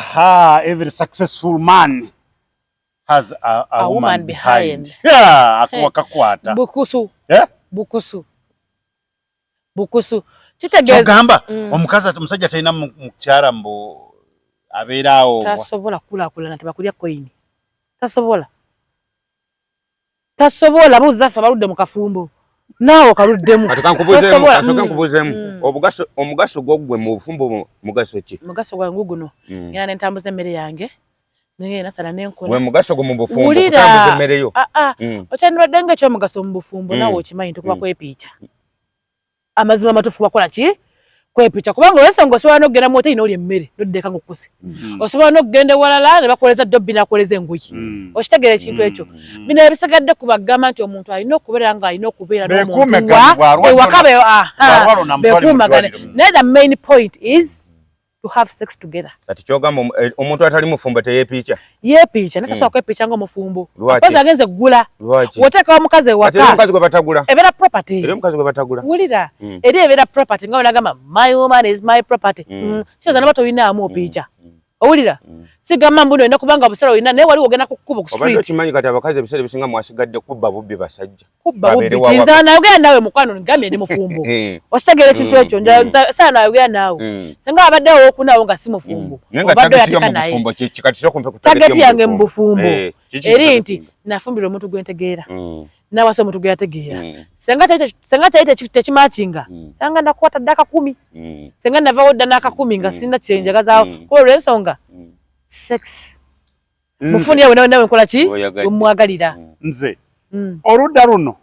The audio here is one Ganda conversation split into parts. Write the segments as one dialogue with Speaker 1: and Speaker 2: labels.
Speaker 1: Aha, every successful man has a
Speaker 2: A
Speaker 1: woman
Speaker 2: woman
Speaker 1: behind.
Speaker 2: behind.
Speaker 1: Yeah, akuwa kakwata.
Speaker 2: Bukusu.
Speaker 1: Eh?
Speaker 2: Bukusu. Bukusu. Kitegeeza
Speaker 1: Kyogamba omukazi omusajja talina mukyala mbu abeera awo.
Speaker 2: Tasobola kukulaakulana, tebakulya koyini. Tasobola. Tasobola, buuza ffe abaludde mu kafumbo. Naawe okaluddemu.
Speaker 3: Kati kankubuuzeemu,
Speaker 2: Tosobola.
Speaker 3: kasooke nkubuuzeemu. Omugaso gwo ggwe mu bufumbo mugaso ki?
Speaker 2: Mugaso gwange guno. Ngenda ne ntambuza emmere yange. Nengenda nasala n'enkola.
Speaker 3: Gwe mugaso gwo mu bufumbo
Speaker 2: Wulira.
Speaker 3: kutambuza emmere yo.
Speaker 2: Ah, ah. Okyandibadde nga ekyomugaso mu bufumbo naawe okimanyi nti kuba kwepiica. Amazima amatuufu wakola ki? Kwepiica, kubanga olw'ensonga osobola n'okugenda mu hoteri n'olya emmere n'odda eka ng'okkuse. Osobola n'okugenda ewalala ne bakuweereza dobbi n'akuweereza engoye. Okitegeera ekintu ekyo? Bino ebisigadde kubagamba nti omuntu alina okubeera nga alina okubeera n'omuntu
Speaker 1: Beekuume
Speaker 2: wa
Speaker 1: gano, bw'alwala
Speaker 2: ewaka aha,
Speaker 1: bw'alwala onamutwale mu
Speaker 2: beekuumagane.
Speaker 1: ddwaliro.
Speaker 2: Naye the main point is to have sex together.
Speaker 3: Kati kyogamba omuntu atali mufumbo teyeepiica?
Speaker 2: Yeepiica, naye tasobola kwepiica ng'omufumbo.
Speaker 3: Lwaki?
Speaker 2: Akozi agenze kugula.
Speaker 3: Lwaki?
Speaker 2: W'oteekawo omukazi
Speaker 3: Kati
Speaker 2: ewaka.
Speaker 3: eri omukazi gwe batagula.
Speaker 2: Ebeera property.
Speaker 3: Eri omukazi gwe batagula.
Speaker 2: Wulira. Eri ebeera property nga bwe my woman is my property. Kitegeeza noba toyinaamu opiica. Owulira? Sigamba mbu olina kubanga busala olina, naye waliwo ogenda ku kkubo ku
Speaker 3: Obadde
Speaker 2: street.
Speaker 3: okimanyi kati abakazi ebiseera ebisinga mwasigadde kubba bubbi basajja.
Speaker 2: Kubba bubbi
Speaker 3: Babeere wawaka.
Speaker 2: kiyinza nayogera naawe mukwano ngambye ndi mufumbo. Okitegeera ekintu ekyo? Saala nayogera naawe. Singa abaddewo owookunaawo nga si mufumbo.
Speaker 3: Naye nga
Speaker 2: Obadde
Speaker 3: target yo
Speaker 2: oyatika
Speaker 3: mu
Speaker 2: naye.
Speaker 3: bufumbo ki? Kati sooka ompe ku target
Speaker 2: Target
Speaker 3: yo mu
Speaker 2: yange mu bufumbo.
Speaker 3: Kiki
Speaker 2: Eri
Speaker 3: target
Speaker 2: nti
Speaker 3: yo?
Speaker 2: nafumbirwa omuntu gwe ntegeera. Nawasa omuntu gwe yategeera. Senga kyali tekimakinga. Senga nakwata dda akakumi. Senga navawo dda n'akakumi nga sirina kye njagazaawo. Kuba olw'ensonga sex. Mufunire we nawe nkola ki?
Speaker 3: Oyagadde.
Speaker 2: We mwagalira.
Speaker 1: Nze oludda luno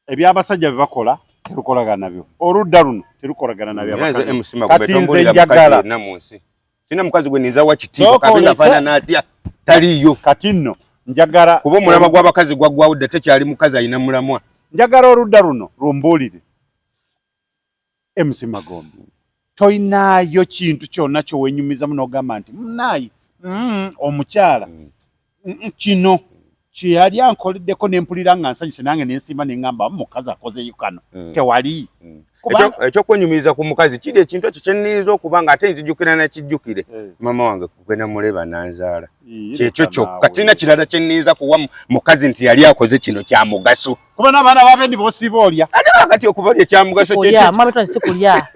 Speaker 1: eby'abasajja bye bakola terukolagana nabyo. Oludda luno terukolagana nabyo
Speaker 3: Era nze
Speaker 1: abakazi.
Speaker 3: MC Magombe
Speaker 1: Kati nze
Speaker 3: tombuulira mukazi
Speaker 1: njagala.
Speaker 3: yenna mu nsi. Sirina mukazi gwe nninza wa kitiibwa,
Speaker 1: Sooka
Speaker 3: kabe nga
Speaker 1: oleke.
Speaker 3: afaanana atya, taliiyo.
Speaker 1: Kati nno njagala
Speaker 3: Kuba omulamwa gw'abakazi gwaggwawo dda, tekyali mukazi alina mulamwa.
Speaker 1: Njagala oludda luno lumbuulire. MC Magombe, toyinaayo kintu kyonna ky'owenyumizamu n'ogamba nti munaayi, omukyala, kino kye yali ankoleddeko ne mpulira nga nsanyuse nange ne nsiima ne ŋŋamba mukazi akozeeyo kano. Tewali. Kubanga
Speaker 3: Ekyokwenyumiriza ku mukazi kiri ekintu ekyo kye nninza okuba nga ate nzijukira nakijjukire. Maama wange kugenda muleba nanzaala. Kyekyo
Speaker 1: leka
Speaker 3: kyokka.
Speaker 1: naawe.
Speaker 3: Sirina kirala kye nninza kuwa mukazi nti yali akoze kino kya mugaso.
Speaker 1: Kuba n'abaana b'abendi b'osiiba olya.
Speaker 3: Ate kakati okubalya ekya mugaso kye
Speaker 2: Sikulya, mwami twali sikulya.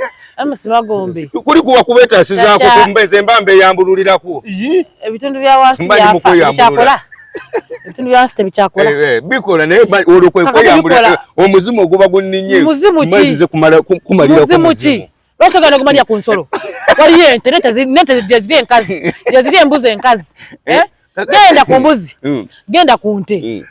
Speaker 2: MC Magombe.
Speaker 3: Kuli kuba kubeetaasizaako kumbe nze mba mbeeyambululirako.
Speaker 2: Ebitundu bya wansi
Speaker 3: Mba ndi mu
Speaker 2: byafa,
Speaker 3: kweyambulula.
Speaker 2: tebikyakola. Ebitundu bya wansi tebikyakola.
Speaker 3: Bikola naye olwo kwe
Speaker 2: Kakati
Speaker 3: kweyambula,
Speaker 2: bikola.
Speaker 3: omuzimu oguba gunninye.
Speaker 2: Muzimu ki?
Speaker 3: Mmazize kumalirako
Speaker 2: Muzimu
Speaker 3: muzimu.
Speaker 2: ki? Lwaki togenda kumalira ku nsolo? Waliyo ente, n'ente gye ziri enkazi, gye ziri embuzi enkazi. Genda ku mbuzi. Genda ku nte.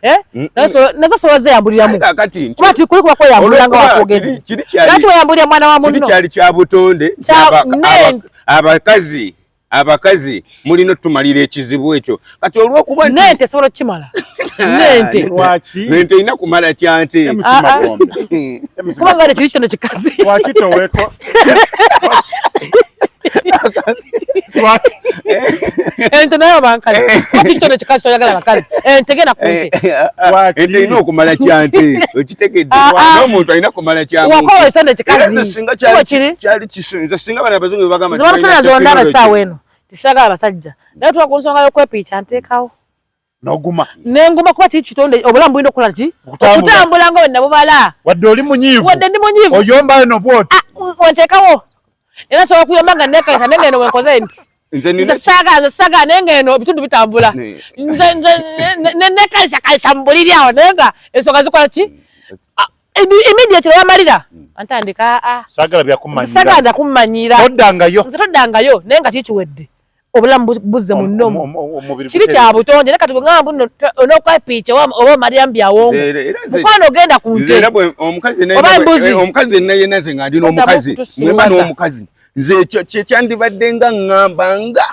Speaker 2: Nazo sobola zeeyambuliramu.
Speaker 3: Kakati nti
Speaker 2: Kuba kuli kuba kweyambulira nga
Speaker 3: Olw'okuba
Speaker 2: wakwogedde.
Speaker 3: kiri kyali
Speaker 2: Lwaki weyambulira mwana wa
Speaker 3: kiri
Speaker 2: munno?
Speaker 3: kyali kya butonde nti abakazi mulina otumalira ekizibu ekyo. Kati olw'okuba nti
Speaker 2: N'ente esobola okukimala. N'ente.
Speaker 1: Lwaki?
Speaker 3: N'ente erina kumala kya nte.
Speaker 1: MC
Speaker 2: Ah, ah.
Speaker 1: Magombe. MC
Speaker 2: Kubanga kiri kino kikazi.
Speaker 1: Lwaki toweeko? Lwaki?
Speaker 2: Ente nayo bankazi. Lwaki kino kikazi toyagala bakazi? Ente genda ku nte.
Speaker 1: Lwaki?
Speaker 3: Ente erina okumala kya nte. Okitegedde?
Speaker 2: Ah, ah.
Speaker 3: N'omuntu alina kumala kya muntu.
Speaker 2: Wakola ekitone kikazi.
Speaker 3: Era nze singa
Speaker 2: Si bwe kiri?
Speaker 3: kyali nze singa bano abazungu bwe bagamba
Speaker 2: Nze
Speaker 3: nti
Speaker 2: balutona
Speaker 3: balina
Speaker 2: zonna
Speaker 3: technology.
Speaker 2: abasaawa eno. Tisaagala abasajja. Naye tuba ku nsonga y'okwepiica nteekawo.
Speaker 1: N'oguma.
Speaker 2: Nenguma kuba kiri kitonde obulamu bulina okukola ki?
Speaker 1: Okutambula.
Speaker 2: Okutambula nga bwe nabubala.
Speaker 1: Wadde oli munyiivu.
Speaker 2: Wadde ndi munyiivu.
Speaker 1: Oyomba eno bw'oti.
Speaker 2: Ah, wenteekawo. Era nsobola okuyomba nga neekalisa naye ng'eno wenkoze nti.
Speaker 3: Nze nina
Speaker 2: Nze saagala, nze saagala naye ng'eno ebitundu bitambula. Nze, nze, ne neekalisa kalisa mu buliri awo naye nga ensonga zikola ki? Ah, immediately wamalira. Antandika, ah.
Speaker 1: Saagala bya kummanyiira.
Speaker 2: Saagala bya kummanyiira.
Speaker 1: Toddangayo.
Speaker 2: Nze toddangayo naye nga kiri kiwedde. Obulamu buzze mu nnomo.
Speaker 1: Omubiri
Speaker 2: Kiri
Speaker 1: gutereera.
Speaker 2: kya butonde naye kati bwe ŋŋamba nno on'okwepiica oba omalira mu byawongo.
Speaker 3: Nze era nze
Speaker 2: Mukwano ogenda ku
Speaker 3: Nze
Speaker 2: nte.
Speaker 3: era bwe omukazi naye
Speaker 2: Oba
Speaker 3: bwe-
Speaker 2: embuzi.
Speaker 3: omukazi yenna yenna nze nga ndi
Speaker 2: Oddamu
Speaker 3: n'omukazi.
Speaker 2: okutusiruwaza.
Speaker 3: Bwe mba n'omukazi. Nze ekyo kye kyandibadde nga ŋŋamba nga.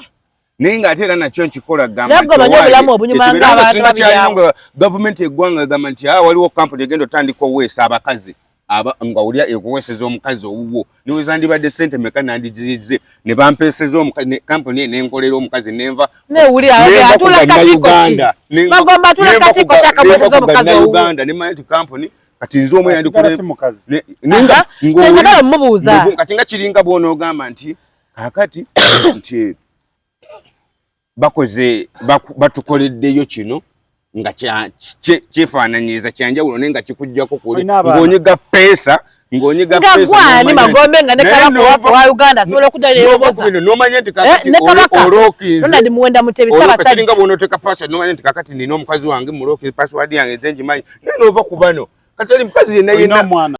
Speaker 3: Naye ng'ate era nakyo nkikola gamba
Speaker 2: Naye
Speaker 3: nti
Speaker 2: gwe omanyi
Speaker 3: owaaye,
Speaker 2: obulamu obunyuma
Speaker 3: kye kibeera
Speaker 2: nga
Speaker 3: nga
Speaker 2: abantu
Speaker 3: singa
Speaker 2: babiri
Speaker 3: kyalina
Speaker 2: awo.
Speaker 3: nga gavumenti eggwanga egamba nti, waliwo kampuni egenda otandika oweesa abakazi. Aba, nga olya ekuweeseza omukazi owuwo. Ne bwe zandibadde ssente mmeka nandigirizze, ne bampeeseza ne kampuni nenkolera omukazi nenva
Speaker 2: Newulira,
Speaker 3: nenva
Speaker 2: okay,
Speaker 3: ku
Speaker 2: atula
Speaker 3: ganna
Speaker 2: kakiiko ki?
Speaker 3: Uganda. Nenva
Speaker 2: Magombe atula
Speaker 3: nenva ku
Speaker 2: kakiiko
Speaker 3: ga-
Speaker 2: kyakamuweeseza
Speaker 3: nenva ku
Speaker 2: omukazi
Speaker 3: ganna
Speaker 2: owuwo.
Speaker 3: Uganda, ne manya nti kampuni kati nze omu
Speaker 1: Asigala
Speaker 3: yandikole
Speaker 1: si mukazi.
Speaker 3: Ne, nenga
Speaker 2: Aha,
Speaker 3: ng'oli
Speaker 2: kye njagala mmubuuza.
Speaker 3: Kati nga kiringa bw'onoogamba nti kaakati nti Bakoze, batukoleddeyo kino nga kyefaananyiriza kyanjawulo, naye nga kikuggyako kuli ng'onyiga peesa, ng'onyiga
Speaker 2: peesa gwani Magombe, nga ne kabaka waffe wa Uganda asobola okujja neyoboza
Speaker 3: n'omanya nti kakati
Speaker 2: eh, olookinze Ronald Muwenda Mutebi Ssaabasajja
Speaker 3: nga bw'onooteeka password n'omanya nti kakati nina omukazi wange mulookinze, password yange nze ngimanyi, naye n'ova ku bano kati oli mukazi yenna yenna.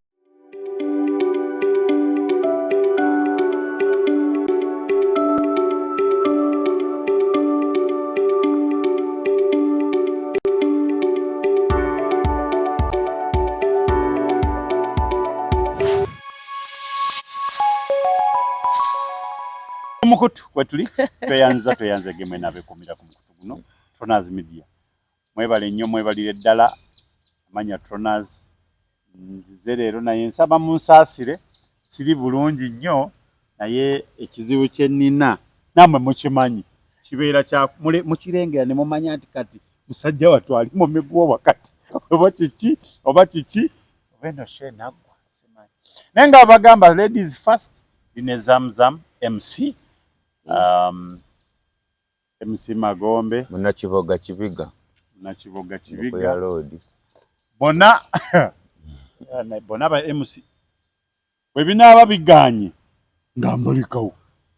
Speaker 1: Omukutu kwetuli tweyanza, tweyanze gemwe nabekumira ku mukutu guno Tronas Media. Mwebale nnyo, mwebalire ddala. Amanya Tronas, nzize leero naye nsaba munsaasire, siri bulungi nnyo, naye ekizibu kye nnina nammwe mukimanyi, kibeera kya mukirengera ne mumanya nti kati musajja wattu ali mu miguwa wakati, oba kiki oba kiki oba eno show enaggwa simanyi, naye nga bagamba ladies first. Line Zamzam MC, MC Magombe.
Speaker 3: Munakiboga Kibiga.
Speaker 1: Munakiboga Kibiga, bona bona ba MC bwe binaaba biganye nga mbalikawo.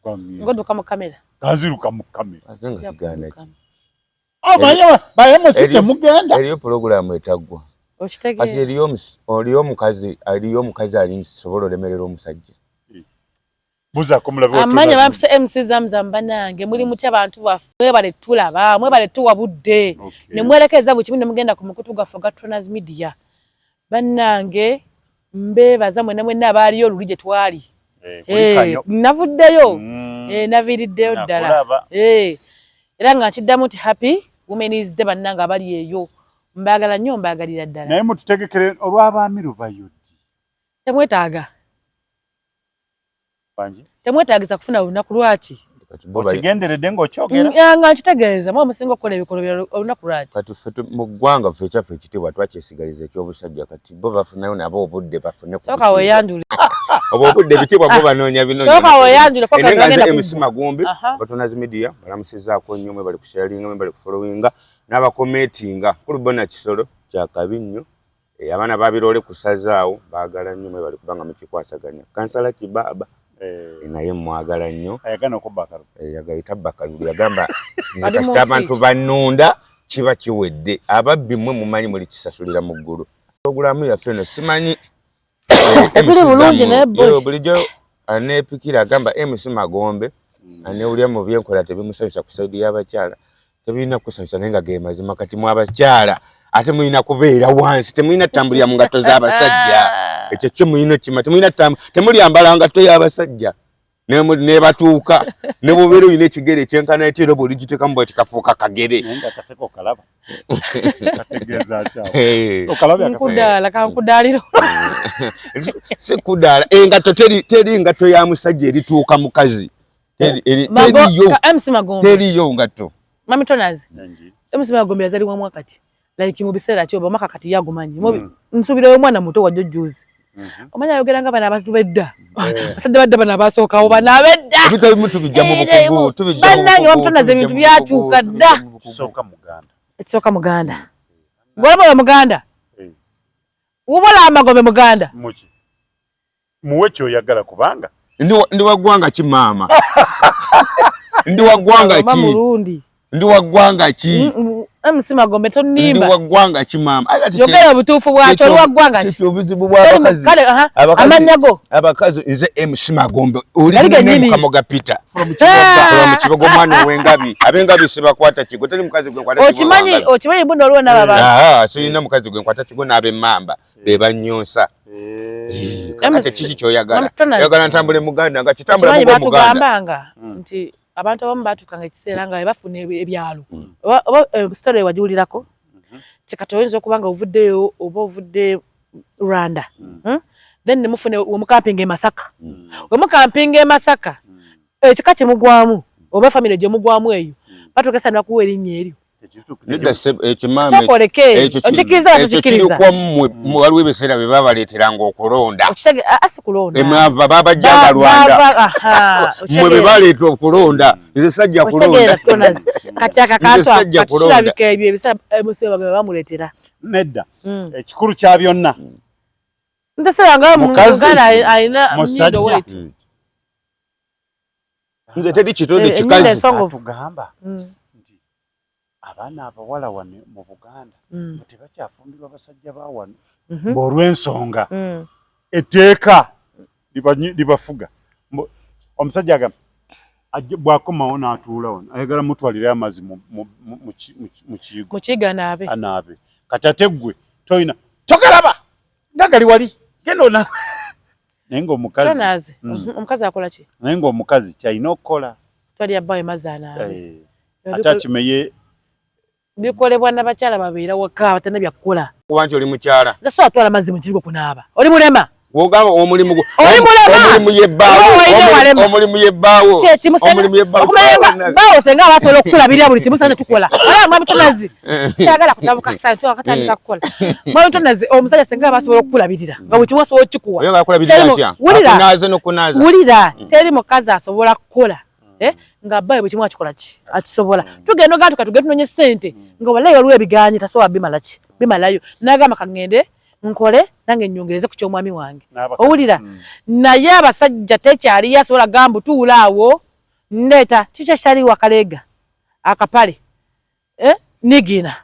Speaker 2: Ngoduka mu kamera.
Speaker 1: Kanziruka mu kamera.
Speaker 3: Ate nga kigaana ki?
Speaker 1: Ba MC temugenda.
Speaker 3: Eriyo pulogulaamu etaggwa. Kati eriyo omukazi, eriyo omukazi ali sobola olemerera omusajja.
Speaker 2: Amanya bampise MC Zamzam. Banange, muli mutya abantu baffe? Mwebale tulaba, mwebale tuwa budde ne mwelekeza buli kimu ne mugenda ku mukutu gwaffe ogwa Tronas Media. Bannange, mbeebaza mwenna mwenna abaaliyo oluli gye twali.
Speaker 1: Eh,
Speaker 2: navuddeyo, naviiriddeyo ddala, era nga nkiddamu nti happy Women's Day. Bannange abali eyo, mbaagala nnyo, mbaagalira ddala.
Speaker 1: Naye mututegekere olw'abaami lubayodi.
Speaker 2: Temwetaaga, temwetagisa kufuna lunaku lwaki.
Speaker 1: Okigenderedde ng'okyogera?
Speaker 2: Nga nkitegeeza mwe musinga okukola ebikolobero, olunaku lwaki.
Speaker 3: Kati ffe mu ggwanga ffe ekyaffe ekitiibwa twakyesigaliza ekyobusajja. Kati bo bafunayo nabo obudde bafune.
Speaker 2: Sooka weeyanjule.
Speaker 3: Oba obudde ebitiibwa bo banoonya.
Speaker 2: Sooka weeyanjule.
Speaker 3: Binonye nga MC Magombe ba Tronas Media, balamusizaako nnyo. Mwe bali kusharinga, mwe bali kufollowinga n'abakometinga kulu bona, kisolo kyakabi nnyo. Abaana babirole kusazaawo, baagala nnyo. Mwe bali kubanga mukikwasaganya. Kansala Kibaaba naye mwagala nnyo. Yagayita bakalulu, yagamba nze kasita abantu bannonda kiba kiwedde. Ababbi mmwe mumanyi muli kisasulira mu ggulu. Puroguramu yaffe eno simanyi. Bulijjo aneepikira agamba MC Magombe anewulira mu byenkola tebimusanyusa ku side y'abakyala. Tebirina kusanyusa, naye nga ge mazima. Kati mu abakyala ate mulina kubeera wansi, temulina tutambulira mu ngatto z'abasajja. Ekyo kyo mulina okima, temulina, temulyambala ngatto y'abasajja nebatuuka ne bwobeera olina ekigere ekyenkana ety, era bwoligiteekamu bwati kafuuka kagere.
Speaker 2: Nkudaala kankudaaliro.
Speaker 3: Si kudaala, engatto teri ngatto ya musajja erituuka mukazi. Teriyo, teriyo ngatto.
Speaker 2: Mami Tonazi, MC Magombe yazaliwa mwaka ki? Like mu biseera ki oba omwaka kati yagumanyi? Nsuubira oyo omwana muto wajjo juzi. Omanyi ayogera nga bano abantu bedda, basajja badda, bano abasookawo, bano abedda.
Speaker 3: Ebintu ebimu tubijja mu bukugu, tubijja mu
Speaker 2: Bannange,
Speaker 3: bukugu,
Speaker 2: bamutonaze, ebintu byakyuka dda.
Speaker 1: Kisooka muganda.
Speaker 2: Ekisooka muganda. Ng'olaba oyo muganda. Wubola Amagombe muganda.
Speaker 1: Muki muwe kyoyagala kubanga
Speaker 3: Ndi wa ggwanga ki, maama? Ndi wa ggwanga ki?
Speaker 2: Mulundi.
Speaker 3: Ndi wa ggwanga ki?
Speaker 2: MC Magombe,
Speaker 3: Ndi
Speaker 2: tonimba.
Speaker 3: wa ggwanga ki, maama?
Speaker 2: Yogera obutuufu bwakyo, oli wa ggwanga ki?
Speaker 3: Kyekyo obuzibu bw'abakazi.
Speaker 2: Kale, aha, amannya go.
Speaker 3: Abakazi, nze MC Magombe oli
Speaker 2: Yali
Speaker 3: munene
Speaker 2: gennyini.
Speaker 3: Mukamoga Peter.
Speaker 1: From Kiboga.
Speaker 3: From Kiboga, omwana ow'engabi. Ab'engabi sibakwata kigo, teri mukazi gwe nkwata kigo.
Speaker 2: Okimanyi,
Speaker 3: Wangabi.
Speaker 2: okimanyi mbuno oliwo n'abo abantu.
Speaker 3: Aha, sirina mukazi gwe nkwata kigo, n'ab'emmamba be bannyonsa. Kakati
Speaker 2: MC
Speaker 3: kiki kyoyagala?
Speaker 2: Tonazi.
Speaker 3: Oyagala ntambule muganda nga kitambula
Speaker 2: Okimanyi
Speaker 3: mugo muganda.
Speaker 2: batugambanga nti abantu abamu batuukanga ekiseera nga bafuna ebyalo oba story wagiwulirako kikati oyinza okuba nga ovuddeyo oba ovudde Rwanda, Then nemufune wemukampinga e Masaka, wemukampinga e Masaka, ekika kyemugwamu oba famire gyemugwamu eyo batuuka esaa nebakuwa erinnya eryo.
Speaker 3: Nedda ekyo maama, ekyo kiri kwammwe. Waliwo ebiseera bye babaleeteranga okulonda, emwava babajjanga Rwanda, mmwe be baleeta okulonda. Nze sajja kulonda.
Speaker 2: Kati akakantu kirabika ebyo ebiseera emuseeba bamuleetera.
Speaker 1: Nedda, ekikulu kya byonna,
Speaker 2: ntasaba Muganda alina
Speaker 1: musajja.
Speaker 3: Nze teri kitonde kikazi.
Speaker 1: Atugamba nti abaana abawala wano mu Buganda tebakyafumbirwa basajja ba wano ng'olw'ensonga etteeka libafuga. Omusajja agamba bw'akomawo n'atuula wano, ayagala mutwalire amazzi mu kiyigo.
Speaker 2: Mukiyigo anaabe.
Speaker 1: Anaabe. Kati ate ggwe toyina, togalaba nga gali wali, genda ona. Naye ng'omukazi
Speaker 2: Omukazi akola ki?
Speaker 1: Naye ng'omukazi kyalina okukola
Speaker 2: twalira bbaawe mazzi anaabe.
Speaker 1: Ate akimeye.
Speaker 2: Bikolebwa n'abakyala babeera waka abatalina byakukola.
Speaker 3: Kuba nti oli mukyala.
Speaker 2: Nze so atwala amazzi mu kiyigo kunaaba, oli mulema.
Speaker 3: Wogamba omulimu
Speaker 2: Oli mulema.
Speaker 3: Omulimu yebbaawo, omulimu yebbaawo, omulimu yebbaawo.
Speaker 2: Baawo senga abasobola okukulabirira buli kimu sana tukola. Wala mwami Tonazi, saagala kutabuka saa twakatandika kukola. Mwami Tonazi, omusajja senga abasobola okukulabirira nga buli kimu asobola okukikuwa.
Speaker 3: Oyo akulabirira atya? Akunaaze n'okunaaza.
Speaker 2: Wulira, teri mukazi asobola kukola nga bbawe buli kimu akikola ki akisobola. Tugenda ogamba tukatugende tunonye ssente nga wallahi waliwo ebiganye tasobola bimala ki bimalayo, n'agamba kaŋŋende nkole nange nnyongereze ku ky'omwami wange. Owulira, naye abasajja tekyaliyo asobola gamba tuula awo ndeeta kikyo kitaliiwo, akaleega, akapale, nigina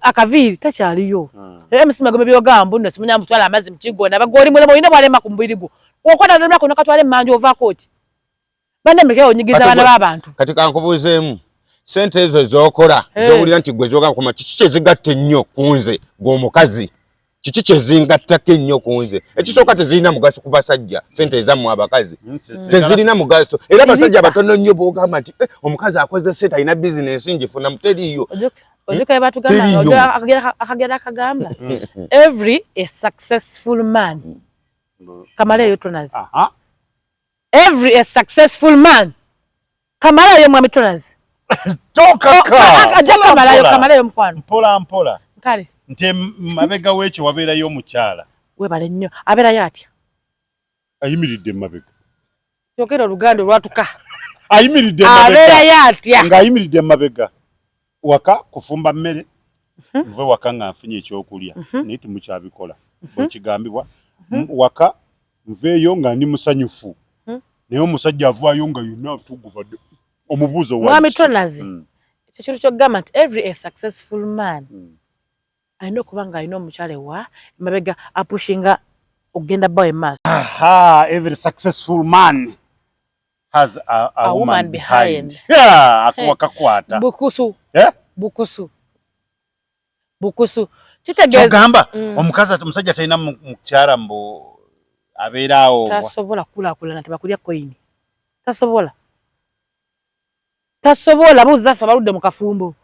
Speaker 2: akaviiri takyaliyo. Emusima gwe byogamba nno simanya mutwala amazzi mu kigo naba oli mulema, olina bwalema ku mubiri gwo okwata nalako nakatwala emmanja ovaako ki? Banne muleke onyigiza abaana b'abantu.
Speaker 3: Kati kankubuuzeemu, sente ezo zokola zowulira nti gwe zogamba kuma, kiki kyezigatta ennyo ku nze gwe omukazi? Kiki kyezingattako ennyo ku nze? Ekisooka, tezirina mugaso ku basajja. Sente ezammwe abakazi tezirina mugaso, era abasajja batono nnyo bwogamba nti omukazi akoze sente, alina bizinensi, ngifuna, teriiyo.
Speaker 2: Ojjuka batugamba akagera akagamba every a successful man, kamaleyo Tonazi, every a successful man, kamalayo mwami Tonazi.
Speaker 1: Tokaka.
Speaker 2: Ajja kamalayo, kamalayo mukwano.
Speaker 1: Mpola mpola.
Speaker 2: Kale.
Speaker 1: Nti mabega w'ekyo wabeerayo omukyala.
Speaker 2: Webale nnyo. Abeerayo atya?
Speaker 1: Ayimiridde mabega.
Speaker 2: Yogera oluganda olwatuka.
Speaker 1: Ayimiridde.
Speaker 2: Abeerayo atya?
Speaker 1: Ng'ayimiridde mabega waka kufumba mmere. Nve waka nga nfunye ekyokulya, naye temukyabikola bwekigambibwa. Waka nveeyo nga ndi musanyufu, naye omusajja avaayo nga yonna tugubadde omubuuzo.
Speaker 2: Mwami Tonazi, ekyo kintu kyokugamba nti every a successful man alina okuba nga alina omukyala ewa emabega apushinga okugenda bbawe maaso.
Speaker 1: Aha, every successful man has a woman behind. Akuwa kakwata.
Speaker 2: Bukusu.
Speaker 1: Eh?
Speaker 2: Bukusu. Bukusu. Kitegeeza
Speaker 1: Kyogamba omukazi omusajja talina mukyala mbu abeera awo.
Speaker 2: Tasobola kukulaakulana, tebakulya koyini. Tasobola. Tasobola, buuza ffe abaludde mu kafumbo.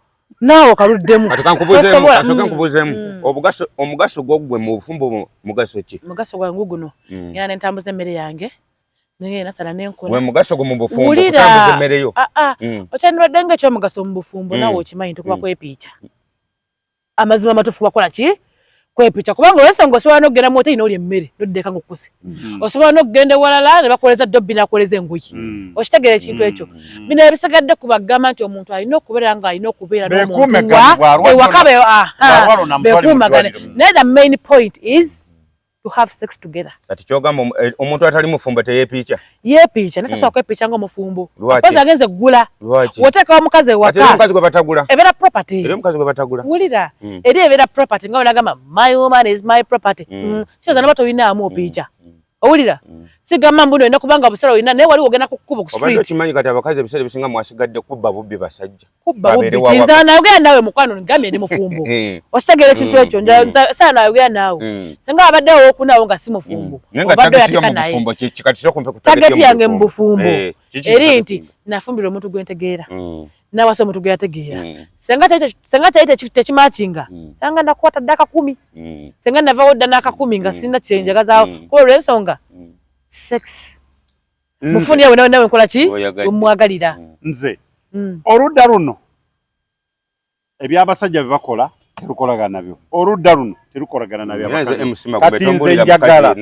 Speaker 2: Naawe okaluddemu.
Speaker 3: Kati kankubuuzeemu, kasooke nkubuuzeemu. Omugaso gwo ggwe mu bufumbo mugaso ki?
Speaker 2: Mugaso gwange guno. Ngenda ne ntambuza emmere yange. Nengenda nasala nenkola.
Speaker 3: Gwe mugaso gwo mu bufumbo, kutambuza emmere yo?
Speaker 2: Okyandibadde nga ekyomugaso mu bufumbo, naawe okimanyi nti kuba kwepiica. Amazima amatuufu kubakola ki? Kwepiica, kubanga olw'ensonga osobola n'okugenda mu hoteri n'olya emmere n'oddeka ng'okkuse. Osobola n'okugenda ewalala ne bakuweereza dobbi n'akuweereza engoye. Okitegeera ekintu ekyo? Bino ebisigadde kubagamba nti omuntu alina okubeera ng'alina okubeera n'omuntu wa ewaka beekuumagane. Naye the main point is to have sex together.
Speaker 3: Kati kyogamba omuntu atali mufumbo teyeepiica?
Speaker 2: Yeepiica, naye tasobola kwepiica ng'omufumbo. Akozi agenze kugula. Woteekawo omukazi ewaka.
Speaker 3: Ate omukazi gwe batagula.
Speaker 2: Ebeera property.
Speaker 3: Eri omukazi gwe batagula.
Speaker 2: Wulira. Eri ebeera property nga bwe my woman is my property. Kitegeeza noba toyinaamu opiica. Owulira? Sigamba mbu olina kubanga busala olina, naye waliwo ogenda ku kkubo ku
Speaker 3: street. Obadde okimanyi kati abakazi ebiseera ebisinga mwasigadde kubba bubbi basajja.
Speaker 2: Kubba bubbi kiyinza nayogera naawe mukwano ngambye ndi mufumbo. Okitegeera ekintu ekyo? Saa nayogera naawe. Singa abadde owokunaawo nga si mufumbo.
Speaker 3: Obadde oyatika naye.
Speaker 2: Target yange mu bufumbo eri nti nafumbirwa omuntu gwe ntegeera. Nawasa omuntu gwe yategeera. Senga kyali tekimakinga, sanga nakukwata dda akakumi. Senga navawo dda n'akakumi nga sirina kyenjagazaawo. Kuba olw'ensonga sex. Mufunire we nawe nkola ki? Wemwagalira.
Speaker 1: Nze oludda luno. Ebyabasajja bye bakola terukolagana nabyo, oludda luno terukolagana nabyo. Kati nze njagala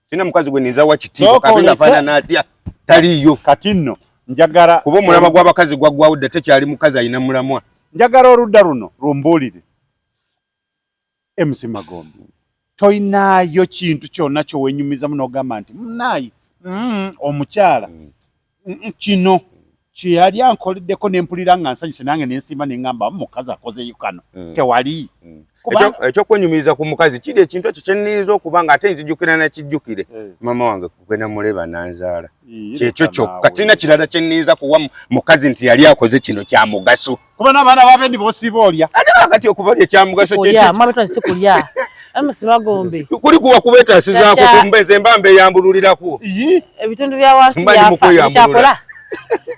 Speaker 3: sina mukazi gwe ninza wa kitiibwa kabe nga faanana atya taliiyo.
Speaker 1: Kati nno njagala
Speaker 3: kuba omulamwa gw'abakazi gwaggwawo dda, tekyali mukazi alina mulamwa.
Speaker 1: Njagala oludda luno lumbuulire. MC Magombe, toyinaayo kintu kyonna kyowenyumizamu n'ogamba nti munayi omukyala kino kyeyali ankoleddeko nempulira nga nsanyuse nange nensiima nengamba mukazi akozeyo kano tewali.
Speaker 3: Ekyokwenyumiriza ku mukazi kiri ekintu ekyo kyeniyinza okuba nga ate nzijukira nakijjukire maama wange kugenda muleba nanzaala, kyekyo kyokka kirina kirala kyeniyinza kuwa mukazi nti yali akoze kino kya mugaso.
Speaker 1: Kuba n'abaana babendi bosiiba olya
Speaker 3: ate kakati okubalya ekyamugaso
Speaker 2: sikulya magombe
Speaker 3: kuli kuba kubeetasizaako kumbe mba mbeyambululirako
Speaker 2: ebitundu bya wansi byafa bikyakola,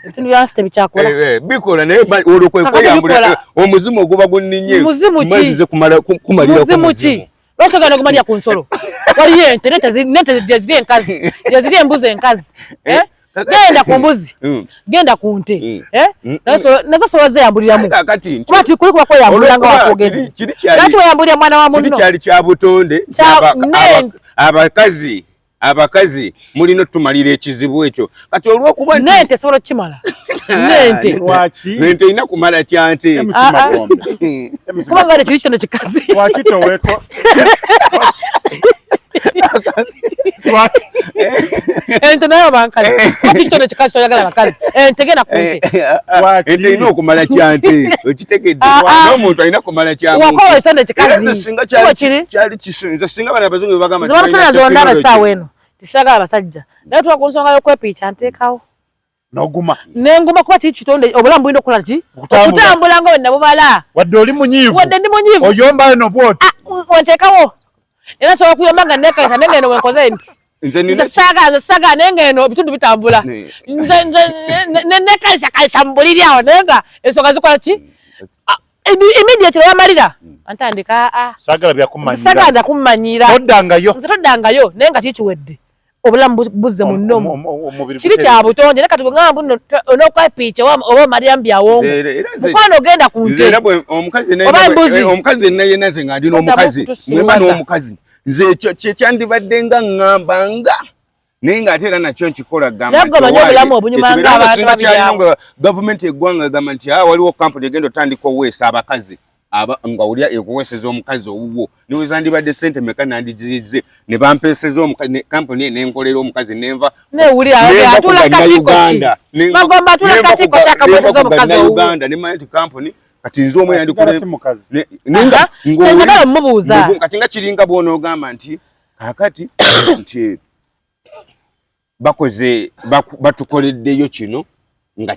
Speaker 2: ebitundu bya wansi tebikyakola
Speaker 3: bikola, naye olwo kwe kweyambulira omuzimu oguba gunninye
Speaker 2: mazize
Speaker 3: kumalirako.
Speaker 2: Muzimu ki? Lwaki ogenda gumalira ku nsolo? Waliyo ente, n'ente gyeziri enkazi, gyeziri embuzi enkazi. Genda ku mbuzi, genda ku nte, nazo sobola zeyambuliramu. Kuba kuli kuba kweyambulira nga wakwogedde. Lwaki weyambulira mwana wa munno?
Speaker 3: Kiri kyali kya butonde. Abakazi mulina otumalira ekizibu ekyo. Kati olw'okuba
Speaker 2: nente esobola okukimala. Nente
Speaker 3: nente erina kumala kyante.
Speaker 2: Kuba nga nekiri kino kikazi.
Speaker 1: Lwaki toweko?
Speaker 2: Ente nayo bankazi. Lwaki kino kikazi toyagala bakazi? Ente genda ku nte.
Speaker 3: Ente erina okumala kyante. Okitegedde? N'omuntu alina kumala kya muntu.
Speaker 2: Wakola ekitone kikazi.
Speaker 3: Singa kyali kisunza singa bano abazungu bagamba
Speaker 2: nti balina zonda abasaawa eno. Tisagala abasajja. Naye tuwa ku nsonga y'okwepiica nteekawo.
Speaker 1: Noguma.
Speaker 2: Nenguma kuba kiri kitonde obulamu bulina okukola ki? Okutambula nga wenna bubala.
Speaker 1: Wadde oli munyiivu.
Speaker 2: Wadde ndi munyiivu.
Speaker 1: Oyomba eno bw'oti.
Speaker 2: Wenteekawo. Era nsobola okuyomba nga neekalisa naye ng'eno wenkoze nti. Nze saagala naye ng'eno ebitundu bitambula. Nze neekalisa kalisa mu buliri awo naye nga ensonga zikola ki? Immediately wamalira. Antandika
Speaker 1: Saagala byakumanyira.
Speaker 2: Saagala kumanyira.
Speaker 1: Toddangayo.
Speaker 2: Nze toddangayo naye nga kiri kiwedde. Obulamu buzze mu nnomo. Kiri kya butonde naye kati bwe ngamba nno onokwepiica oba omalira mu byawongo. Mukwano ogenda ku nte. Oba embuzi.
Speaker 3: Omukazi yenna yenna nze nga ndi n'omukazi. Mwemba n'omukazi. Nze ekyo kye kyandibadde nga ŋŋamba nga naye ng'ate era nakyo nkikola gamba
Speaker 2: nti obulamu obunyuma ng'abantu
Speaker 3: babiri. Gavumenti eggwanga egamba nti waliwo kampuni egenda otandika oweesa abakazi nga olya ekuweeseza omukazi owuwo niwezandibadde sente meka nandigirizze ne bampeeseza kampuni nenkolera omukazi nenva Uganda nemanya nti kampuni kati nze omu yandikati nga kiringa bw'onoogamba nti kakati nti bakoze batukoleddeyo kino nga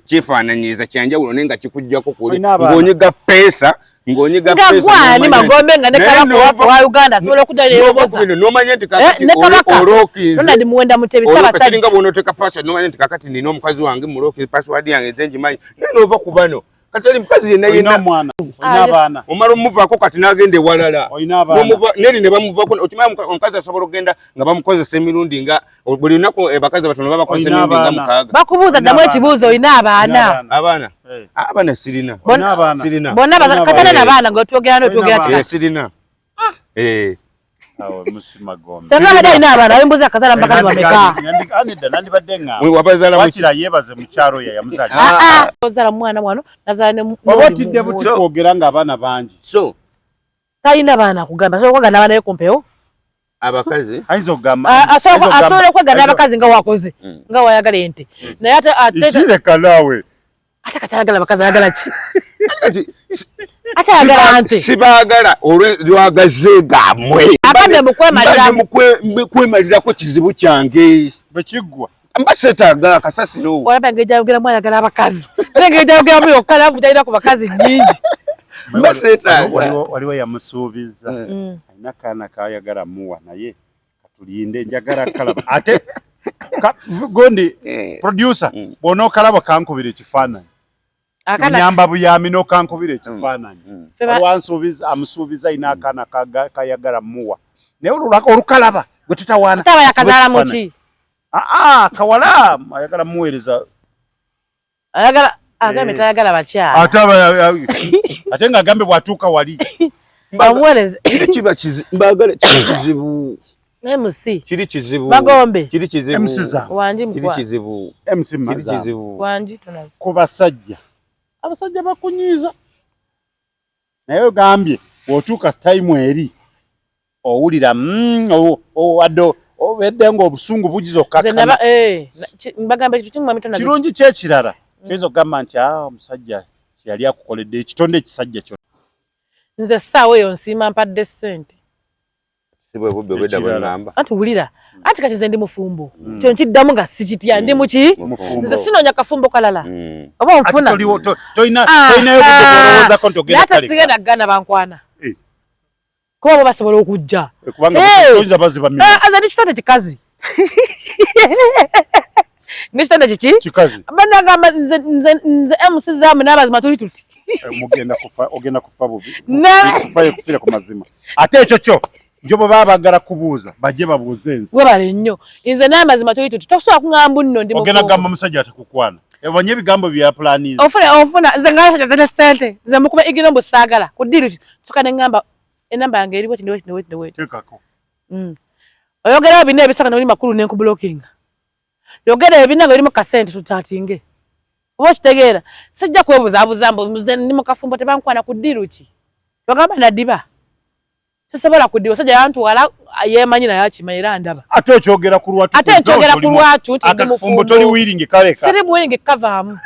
Speaker 3: kyefaananyiriza kyanjawulo naye nga kikuggyako kuli ng'onyiga peesa ng'onyiga
Speaker 2: peesa magombe nga ne kabaka waffe wa Uganda asobola okujja neyoboza
Speaker 3: n'omanya nti kakati
Speaker 2: ne kabaka
Speaker 3: olookinze
Speaker 2: Ronald Muwenda Mutebi Ssaabasajja
Speaker 3: kiringa bw'onooteeka password n'omanya nti kakati nina omukazi wange mulookinze password yange nze ngimanyi naye n'ova ku bano kati oli mukazi yenna yenna omala omuvaako kati n'agenda ewalala neri ne bamuvaako. Okimanyi omukazi asobola okugenda nga bamukozesa emirundi nga buli lunaku abakazi batono babakozesa emirundi nga 6.
Speaker 2: Bakubuuza ddamu ekibuuzo, olina abaana?
Speaker 3: Abaana abaana sirina. Sirina.
Speaker 2: Bonna katana n'abaana nga otwogera n'otwogera
Speaker 3: tika. Sirina.
Speaker 2: Senga abadde alina abaana ab'embuzi akazaala mu bakazi bameka?
Speaker 1: Wabazaala yeebaze mukyalo ye yamuzaala.
Speaker 2: Ozaala mwana wano nazaala ne
Speaker 1: oba otidde buti kwogera ng'abaana bangi.
Speaker 3: So
Speaker 2: talina baana kugamba asobola okwegana abaana be kumpewo.
Speaker 3: Abakazi
Speaker 1: ayinza okugamba
Speaker 2: asobola okwegana abakazi nga wakoze nga wayagala ente naye ate
Speaker 1: ikireka naawe
Speaker 2: ate kati ayagala abakazi ayagala ki? Ate ayagala nte.
Speaker 3: Sibaagala olwagaze gammwe.
Speaker 2: Agambe mukwemalira.
Speaker 3: Mukwemalirako kizibu kyange.
Speaker 1: Bwe kiggwa.
Speaker 3: Mba seetaaga kasasiro.
Speaker 2: Olaba engeri gy'ayogeramu ayagala abakazi. Era engeri gy'ayogeramu yokka laavu gy'alina ku bakazi nnyingi.
Speaker 3: Mba seetaaga.
Speaker 1: Waliwo yamusuubiza. Alina akaana k'ayagala muwa naye katulinde njagala kalaba. Ate gundi producer bw'onookalaba kankubira ekifaananyi. Nyamba buyambi n'okankubira ekifaananyi. Wansuubiza amusuubiza alina akaana kayagala muwa. Naye olukalaba gwe tutawaana.
Speaker 2: Taba yakazaala muki?
Speaker 1: Kawala ayagala muweereza.
Speaker 2: Ayagala Agambe tayagala bakyala.
Speaker 1: Ate ate nga agambe bw'atuuka wali.
Speaker 2: Bamuwereze.
Speaker 3: Kiri kiba kizibu, mbagala kiri kizibu.
Speaker 2: MC.
Speaker 3: Kiri kizibu.
Speaker 2: Magombe.
Speaker 3: Kiri kizibu.
Speaker 1: MC za.
Speaker 2: Wangi
Speaker 3: Kiri
Speaker 2: mukwa.
Speaker 3: kizibu.
Speaker 1: MC
Speaker 3: Kiri
Speaker 1: Maza.
Speaker 3: kizibu.
Speaker 2: Wangi tunazi.
Speaker 1: Ku basajja. Abasajja bakunyiiza. Naye ogambye bw'otuuka time eri owulira wadde obedde ng'obusungu bugiza
Speaker 2: Nze
Speaker 1: okkakkana.
Speaker 2: naba mbagamba ekyo kimu mwami tonazi.
Speaker 1: Kirungi ki ekirala kyoyinza okugamba nti omusajja yali akukoledde ekitonde ekisajja kyonna.
Speaker 2: Nze essaawa eyo nsiima mpadde ssente.
Speaker 3: Si bwe bubbi obwedda bwe ŋŋamba.
Speaker 2: Anti wulira, anti kati nze ndi mufumbo. Kyo nkiddamu nga sikitya, ndi muki?
Speaker 1: Mufumbo.
Speaker 2: Nze sinoonya kafumbo kalala. Oba onfuna?
Speaker 1: Ate tolinayo budde bw'olowoozaako nti ogenda
Speaker 2: Naye ate
Speaker 1: kukaleka.
Speaker 2: sigenda kuganda bankwana. Kuba bo basobola okujja.
Speaker 1: Kubanga toyinza baziba mimwa.
Speaker 2: Nze ndi kitonde kikazi. Ndi kitonde kiki?
Speaker 1: Kikazi.
Speaker 2: Bannagamba nze MC Zaamu n'abazima tuli tuti.
Speaker 1: Mugenda kufa, ogenda kufa bubi. Kufa ye kufiira ku mazima. Ate ekyo kyo njo bwe baba baagala kubuuza bajje babuuze ensi.
Speaker 2: Webale nnyo. Nze n'amazima tuli tuti. Tosobola kuŋŋamba nno ndi
Speaker 1: Ogenda
Speaker 2: mufumbo.
Speaker 1: kugamba omusajja atakukwana. Obanye ebigambo bya planizi.
Speaker 2: Ofuna nze nga nsajja zete ssente. Nze mukuba igino mbu saagala. Ku ddiiru ki? Soka ne ŋŋamba enamba yange eri bweti ne bweti ne bweti ne bweti.
Speaker 1: Teekako.
Speaker 2: Oyogerawo bina ebisaka n'oli makulu ne nkublockinga. Yogera ebina nga erimu kasente tutaatinge. Oba okitegeera? Sijja kwebuzaabuza mbu nze ndi mu kafumbo tebankwana ku ddiiru ki? Ogamba nadiba. Sisobola kudiba, omusajja yantwala yeemanyi naye akimanyi era ndaba.
Speaker 1: Ate okyogera ku lwatu.
Speaker 2: Ate nkyogera ku lwatu nti ndi
Speaker 1: Akafumbo
Speaker 2: mufumbo.
Speaker 1: toli wiringi kaleka.
Speaker 2: Siri muwiringi kavaamu.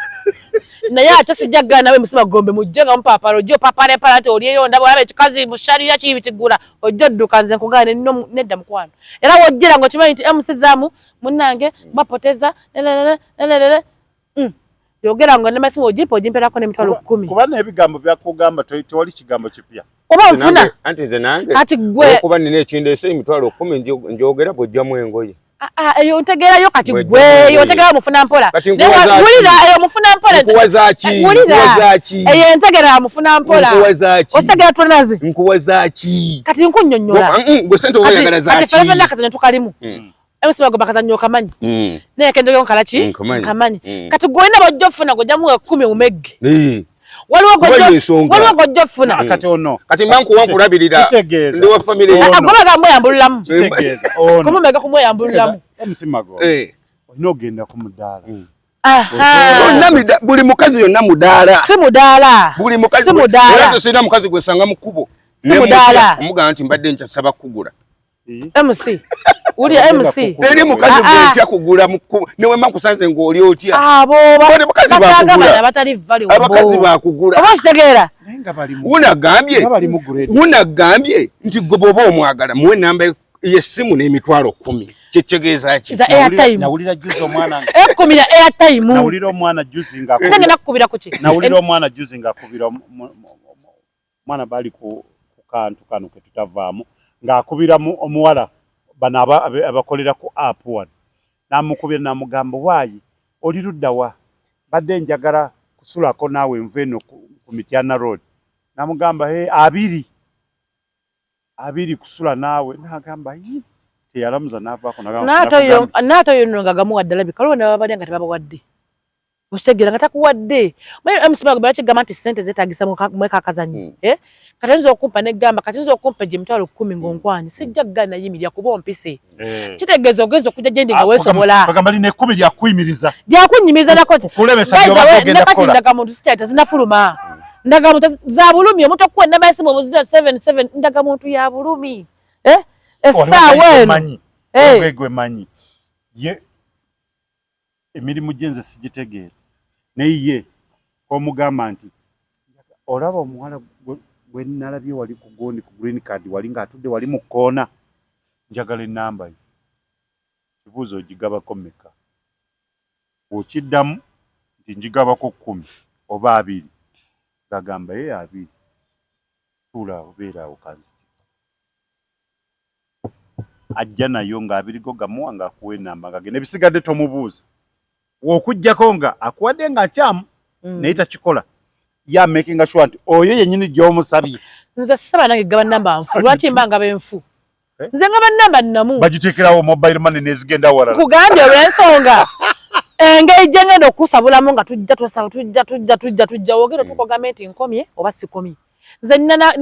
Speaker 2: Naye ate sijja kugana nawe musima gombe mujje nga mupaapala ojje opaapaala nti olyeyo ndaba olaba ekikazi mushaliya kibitigula ojje odduka nze nkugaane nedda mukwano. Era wojjera ng'okimanyi nti MC Zaamu munnange bapoteza lelelele. Yogera nga nemasimu ojimpa ojimperako n'emitwalo 10.
Speaker 1: Kuba n'ebigambo byakugamba tewali kigambo kipya.
Speaker 2: Oba nfuna.
Speaker 3: Anti nze nange.
Speaker 2: Kati gwe.
Speaker 3: Okuba nina ekindeese emitwalo 10 njogera bw'ojjamu engoye.
Speaker 2: Eyo ntegeerayo kati gwe, eyo ntegeera mufuna mpola. Wulira eyo mufuna mpola.
Speaker 3: Nkuwaza ki?
Speaker 2: Eyo ntegeera mufuna mpola.
Speaker 3: Nkuwaza ki?
Speaker 2: Otegeera tonazi.
Speaker 3: Nkuwaza ki?
Speaker 2: Kati nkunnyonnyola.
Speaker 3: Gwe ssente oba oyagala za ki?
Speaker 2: Kati ffenna ffenna akazannyo tukalimu. MC Magombe akazannyo okamanyi. Naye kenjoge nkala ki? Nkamanyi. Kati gwe olina bw'ojja ofuna ng'ojjamu 10 omegge. Waliwo gojja ofuna.
Speaker 1: Kati ono.
Speaker 3: Kati mba nkuwa nkulabirira. Ndi wa family.
Speaker 2: Agoma ga mweyambululamu.
Speaker 1: Kitegeeza. Ono.
Speaker 2: Kumumega kumweyambululamu.
Speaker 1: MC Magombe. Olina ogenda ku mudaala.
Speaker 3: Yonna buli mukazi yonna mudaala.
Speaker 2: Si mudaala.
Speaker 3: Buli mukazi.
Speaker 2: Si mudaala.
Speaker 3: Era sirina mukazi gwe sanga mu kkubo.
Speaker 2: Si mudaala.
Speaker 3: Omugamba nti mbadde nkyasaba kugula.
Speaker 2: MC. Wulira MC.
Speaker 3: Teri mukazi gwe ntya kugula mu kkubo. Ne bwe mba nkusanze ng'oli otya.
Speaker 2: Abo basanga bano abatali vali.
Speaker 3: Abakazi bakugula.
Speaker 2: Oba okitegeera?
Speaker 3: Wunagambye nti gwe bw'oba omwagala muwe ennamba y'essimu n'emitwalo 10. Kyetegeeza ki?
Speaker 2: Za airtime.
Speaker 1: Nawulira juzi omwana.
Speaker 2: 10 ya airtime.
Speaker 1: Nawulira omwana juzi nga
Speaker 2: akubira. Nze nakukubira ku ki?
Speaker 1: Nawulira omwana juzi nga akubira omwana bali ku kantu kano ke tutavaamu ng'akubira omuwala bano abakolera ku app wano. N'amukubira n'amugamba waayi oli ludda wa? Mbadde njagala kusulako naawe nva eno ku Mityana Road. N'amugamba he 2 kusula naawe. N'agamba yi teyalamuza n'avaako.
Speaker 2: N'ate oyo nno nga gamuwadde alabika waliwo n'ababalya nga tebabawadde. Okitegeera nga takuwadde. MC Magombe lwaki nti ssente zeetaagisa mweka akazannyo? Kati oyinza okumpa n'eggamba kati oyinza okumpa gye emitwalo 10 ng'onkwanyi sijja kugaana yimirira kuba ompise. Kitegeeza ogenza okujja gye ndi nga weesobola.
Speaker 1: Bagamba lino 10 lyakkuyimiriza.
Speaker 2: Lyakunnyimiriza nako ki?
Speaker 1: Kulemesa by'obadde ogenda
Speaker 2: kukola.
Speaker 1: Ndagamuntu
Speaker 2: sikyali tezinnafuluma. Ndagamuntu za bulumi omuntu okuwa ennamba y'essimu omuzizo 77 ndagamuntu ya bulumi. Essaawa eno.
Speaker 1: Gwe manyi. Ye emirimu gye nze sigitegeera. Naye ye omugamba nti olaba omuwala gwe nalabye wali ku gondi ku green card wali ng'atudde wali mu kkoona njagala ennamba ye. Kibuuzo ogigabako mmeka? Bw'okiddamu nti njigabako 10 oba 2 gagamba ye 2. Tuula awo beera awo kanzije. Ajja nayo nga 2 go gamuwa ng'akuwa ennamba ng'agenda ebisigadde tomubuuza. Okuggyako nga akuwadde nga nkyamu naye takikola. Ya making sure nti oyo yennyini gy'omusabye.
Speaker 2: Nze saba nange gaba nnamba nfu. Lwaki mba ngaba enfu? Nze ngaba nnamba nnamu.
Speaker 1: Bagiteekerawo mobile money n'ezigenda walala.
Speaker 2: Nkugambye olw'ensonga. Engeri gye ngenda okusabulamu nga tujja twesaba, tujja tujja tujja tujja, wogenda otuuka ogambe nti nkomye oba sikomye. Nze nina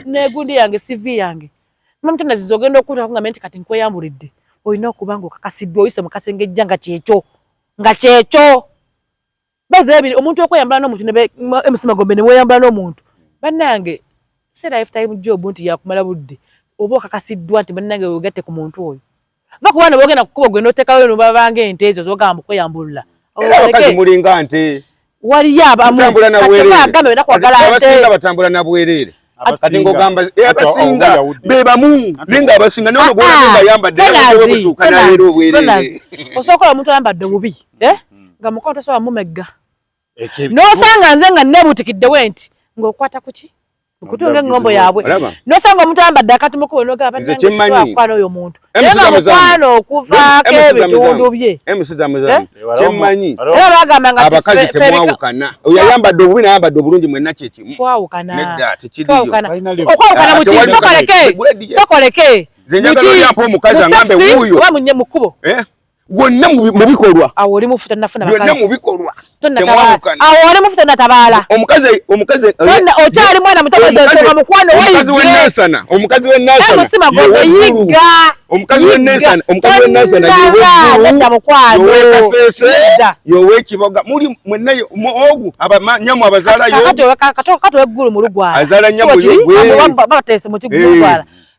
Speaker 2: negundi yange, CV yange mamutonaziza, ogenda okutuuka kugambe nti kati nkweyambulidde, olina okuba nga okakasiddwa, oyise mu kasengejja nga kyekyo, nga kyekyo baza ebiri. Omuntu okweyambula n'omuntu MC Magombe ne weeyambula n'omuntu, bannange, si lifetime job nti yakumala budde. Oba okakasiddwa nti bannange wegatte ku muntu oyo, va ku baana bogenda kukuba gwe n'oteekayo nobabanga ente ezo zogamba mu kweyambulula.
Speaker 3: Era abakazi mulinga nte.
Speaker 2: Waliyo abamu.
Speaker 3: Mutambula na bwereere.
Speaker 2: Agambe nakwagala nte.
Speaker 3: Abasinga batambula na bwereere. Kati ng'ogamba abasinga be bamu, naye ng'abasinga naye ono gw'olabye ng'ayambadde butuuka n'aleero obwereere.
Speaker 2: Osobola omuntu ayambadde obubi, eh? Nga mukono tosobola mumegga, n'osanga nze nga neebuutikiddewo nti ng'okwata ku ki okutunga eŋŋombo yaabwe, nosanga omuntu ayambadde akati mukubo nogamba
Speaker 3: Nze kyemmanyi.
Speaker 2: kwana oyo muntu, naye nga mukwano okuvaako ebitundu bye.
Speaker 3: Kyemmanyi,
Speaker 2: era bagamba nga
Speaker 3: abakazi temwawukana. Oyo ayambadde obubi nayambadde obulungi, mwenna kyekimu.
Speaker 2: Twawukana.
Speaker 3: Nedda, tekiriyo.
Speaker 2: Okwawukana muki? Sokoleke, sokoleke.
Speaker 3: Nze njagala oyampa omukazi angambe wuuyo.
Speaker 2: Oba munye mu kkubo.
Speaker 3: Eh? Wonna mu bikolwa.
Speaker 2: Awo oli mufu, tonnafuna
Speaker 3: byonna
Speaker 2: bakazi.
Speaker 3: Mu bikolwa
Speaker 2: Tonnatabaala. Awo oli mufu, tonnatabaala.
Speaker 3: Omukazi
Speaker 2: Okyali mwana muto, ensonga mukwano.
Speaker 3: Omukazi w'enansana, omukazi w'enansana.
Speaker 2: MC Magombe, yiga.
Speaker 3: Omukazi w'enansana, omukazi w'enansana.
Speaker 2: Nedda mukwano.
Speaker 3: Yowekasese, yowekiboga, muli mwenna ogu nyamu abazaala yo.
Speaker 2: Kati oweggulu mu lugwala
Speaker 3: Azaala nyamu yo.
Speaker 2: Bateese mu kigulu.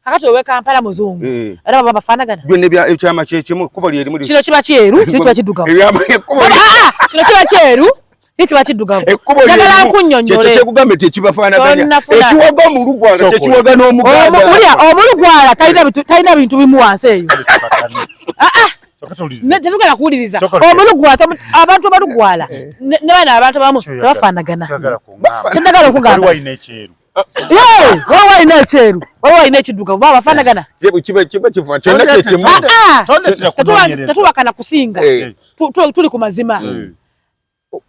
Speaker 2: Kakati owe Kampala muzungu, era baba bafaanagana.
Speaker 3: Byonna ekyama kyekimu, ekkubo lyerimu.
Speaker 2: Kino kiba kyeru, kino kiba kiddugavu. Ah, kino kiba kyeru, kino kiba kiddugavu.
Speaker 3: Ekkubo.
Speaker 2: Njagala nkunnyonnyole.
Speaker 3: Kyekyo kyekugambye nti ekibafaanaganya.
Speaker 2: Tonnafuna.
Speaker 3: Ekiwaga omulugwala kyekiwaga n'omuganda.
Speaker 2: Ulya omulugwala talina bintu bimu wansi eyo. Ah, ah, tetugenda kuwuliriza omulugwala. Abantu abalugwala ne bano abantu abamu tebafaanagana. Kyendagala okugamba,
Speaker 1: walina ekyeru.
Speaker 2: Waliwo alina ekyeru, waliwo alina ekiddugavu, baba bafaanagana.
Speaker 3: Kiba kifa kyonna kyekimu.
Speaker 2: Ah, ah, tetubakana kusinga. Tuli ku mazima.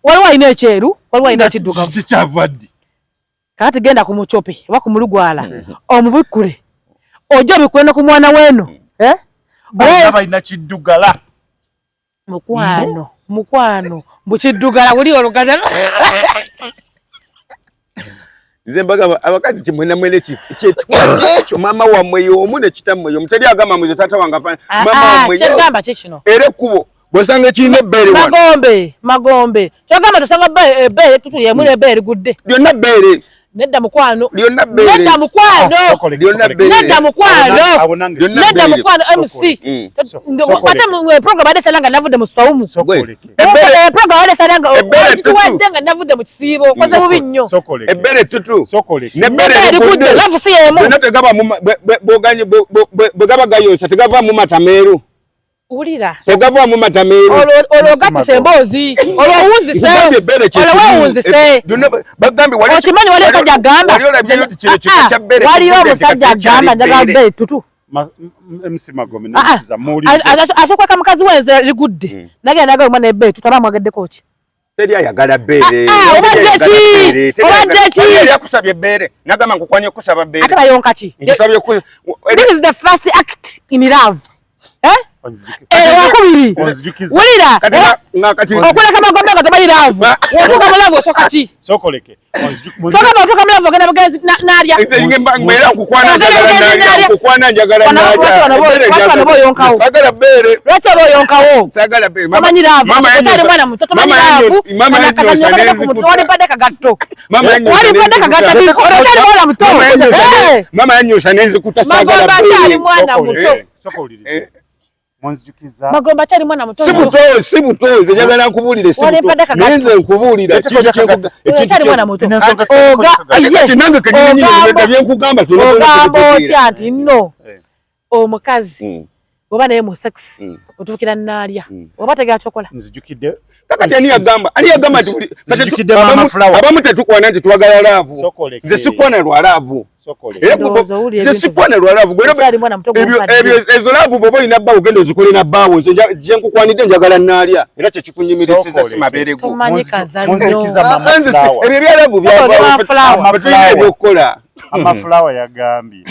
Speaker 2: Waliwo alina ekyeru, waliwo alina ekiddugavu.
Speaker 1: Kikyava ddi?
Speaker 2: Kakati genda ku mucope oba ku mulugwala omubikkule, ojja obikkule ne ku mwana weeno, eh?
Speaker 1: Bonna balina kiddugala.
Speaker 2: Mukwano, mukwano, mbukiddugala wuli olugaza.
Speaker 3: Nze mbagamba abakazi kimwena mwene kyekikula kyekyo, maama wammwe y'omu ne kitammwe y'omu, teri agamba muze taata wange afaana maama wammwe.
Speaker 2: Kyegamba ki kino?
Speaker 3: Era ekkubo bw'osanga ekirina ebbeere wano.
Speaker 2: Magombe, Magombe, kyogamba tosanga ebbeere tutu yemu n'ebbeere ligudde.
Speaker 3: Lyonna bbeere.
Speaker 2: Nedda mukwano.
Speaker 3: Lyonna bbeere.
Speaker 2: Nedda mukwano.
Speaker 3: Lyonna bbeere.
Speaker 2: Nedda mukwano.
Speaker 1: Abo nange
Speaker 2: Nedda mukwano MC. Ate program adde sana nga navudde mu swawumu. Program adde sana nga
Speaker 3: Ebbeere tutu.
Speaker 2: tuwadde nga navudde mu kisiibo, okoze bubi nnyo.
Speaker 3: Ebbeere tutu n'ebbeere
Speaker 2: Ebbeere ligudde,
Speaker 3: ligudde.
Speaker 2: Love si yemu.
Speaker 3: Byonna tegaba mu bw'oganye bwe gaba gayonsa tegavaamu mata meeru.
Speaker 2: Wulira.
Speaker 3: Tegavaamu mata meeru.
Speaker 2: Olwo ogattisa emboozi, olwo owunzise.
Speaker 3: Nkugambye ebbeere kye
Speaker 2: Olwo
Speaker 3: kimu.
Speaker 2: weewunzise.
Speaker 3: Byonna bagambye wali
Speaker 2: Okimanyi wali omusajja agamba
Speaker 3: wali olabyeyo nti kino kika kya bbeere
Speaker 2: waliyo
Speaker 3: kivudde nti
Speaker 2: omusajja
Speaker 3: kati kyali
Speaker 2: agamba njagala
Speaker 3: bbeere.
Speaker 2: bbeere tutu.
Speaker 1: MC Magombe
Speaker 2: Ah, ah.
Speaker 1: namusiza muwulirize.
Speaker 2: Asooka mukazi wenze ligudde, nagenda nagala omwana ebbeere tutu, aba amwagaddeko ki?
Speaker 3: Teri ayagala bbeere.
Speaker 2: Ah, ah, obadde ki? Obadde ki?
Speaker 3: Yali akusabye ebbeere nagamba nkukwanye okusaba bbeere.
Speaker 2: Ate bayonka ki?
Speaker 3: Nkusabye
Speaker 2: This is the first act in love, eh? Eh, wakubiri.
Speaker 1: Onzijukiza.
Speaker 2: Wulira.
Speaker 3: Kati nga kati
Speaker 2: Okuleka Magombe nga tomanyi love, wotuuka mu love osooka ki?
Speaker 1: Sokoleke.
Speaker 2: Togamba otuuka mu love ogenda bugenzi n'alya.
Speaker 3: Nze mbeera nkukwana
Speaker 2: Ogenda
Speaker 3: njagala
Speaker 2: bugenzi
Speaker 3: nalya.
Speaker 2: n'alya.
Speaker 3: Nkukwana njagala
Speaker 2: Wano
Speaker 3: nalya.
Speaker 2: lwaki
Speaker 3: Ebbeere
Speaker 2: wano
Speaker 3: njagala.
Speaker 2: boyonkawo?
Speaker 3: Saagala bbeere.
Speaker 2: Lwaki oba oyonkawo?
Speaker 3: Saagala bbeere.
Speaker 2: Tomanyi love.
Speaker 3: Mama
Speaker 2: Okyali
Speaker 3: yanyosa-
Speaker 2: mwana muto, tomanyi
Speaker 3: mama
Speaker 2: love.
Speaker 3: mama yanyosa n'enzikuta.
Speaker 2: Wali kagatto.
Speaker 3: Mama yanyosa
Speaker 2: Wali mpadde
Speaker 3: n'enzikuta.
Speaker 2: kagatto bisi. Okyali mwana muto.
Speaker 3: Mama
Speaker 2: Eh!
Speaker 3: Mama yanyosa n'enzikuta, saagala
Speaker 2: Magombe akyali
Speaker 3: bbeere.
Speaker 2: mwana muto.
Speaker 1: Sokolirize. Munzijukiza.
Speaker 2: Magombe akyali mwana muto.
Speaker 3: Si buto, si buto, nze njagala nkubuulire, si
Speaker 2: Wali
Speaker 3: buto.
Speaker 2: mpadde kagatto.
Speaker 3: Naye nze nkubuulira
Speaker 1: Leeteko
Speaker 3: ekintu
Speaker 1: kagatto.
Speaker 3: ekintu
Speaker 2: Okyali mwana muto.
Speaker 1: Zino ensonga
Speaker 2: Oga
Speaker 3: Ate
Speaker 2: ye.
Speaker 3: kati nange kennyini nyini
Speaker 2: Ogamba-
Speaker 3: nedda bye nkugamba tulina
Speaker 2: Ogamba
Speaker 3: kutegeera.
Speaker 2: otya nti nno omukazi oba naye mu sex otuukira naalya oba tegera kyokola?
Speaker 1: Nzijukidde.
Speaker 3: Kakati ani yagamba, ani yagamba nti kati
Speaker 1: Nzijukidde Mama Flower.
Speaker 3: Abamu tetukwana nti twagala love.
Speaker 1: Sokoleke.
Speaker 3: Nze sikwana lwa love.
Speaker 1: Sokoleke.
Speaker 3: Era
Speaker 2: Ndowooza owulira
Speaker 3: nze
Speaker 2: ebintu
Speaker 3: sikwana lwa love. Gwe era
Speaker 2: Okyali mwana muto gw'omukadde.
Speaker 3: Ebyo ezo love bw'oba olina bbaawo genda ozikole na bbaawo. Nze gye nkukwanidde njagala naalya era kye kikunyumirisiza si
Speaker 1: Sokoleke.
Speaker 3: mabeere go.
Speaker 2: Tomanyi kazannyo.
Speaker 1: Munzijukiza Mama
Speaker 3: Ah, nze
Speaker 1: Flower.
Speaker 3: ebyo ebya love
Speaker 2: Sokoleke
Speaker 3: byavaawo.
Speaker 2: Mama Flower.
Speaker 1: Mama
Speaker 3: Tulina
Speaker 1: Flower.
Speaker 3: ebyokukola.
Speaker 1: Mama Flower yagambye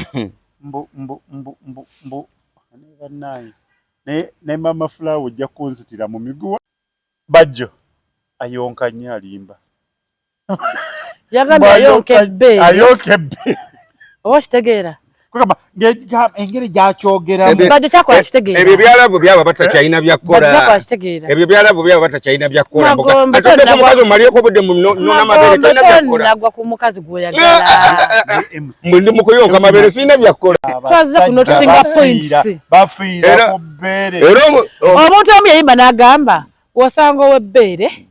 Speaker 1: mbu mbu mbu mbu mbu bannange. Naye ne mama Flower ojja kunzitira mu miguwa. Bajjo ayonka nnyo alimba.
Speaker 2: Yagambye ayonka ebbeere.
Speaker 1: Ayonka ebbeere.
Speaker 2: Oba okitegeera?
Speaker 1: Kugamba engeri gyakyogeramu.
Speaker 2: Bajjo kyakola kitegeera.
Speaker 3: Ebyo byalavu byaba batakyalina byakukola.
Speaker 2: Bajjo kyakola kitegeera.
Speaker 3: Ebyo byalavu byaba batakyalina byakukola. Ate odde ku mukazi omalireko obudde nona amabeere tolina byakukola.
Speaker 2: Nagwa ku mukazi gw'oyagala.
Speaker 3: Mwe ndi mu kuyonka mabeere sirina byakukola.
Speaker 2: Twazze ku noticinga points.
Speaker 1: Bafiira ku bbeere.
Speaker 3: Era
Speaker 2: omuntu omu yayimba n'agamba wosanga ow'ebbeere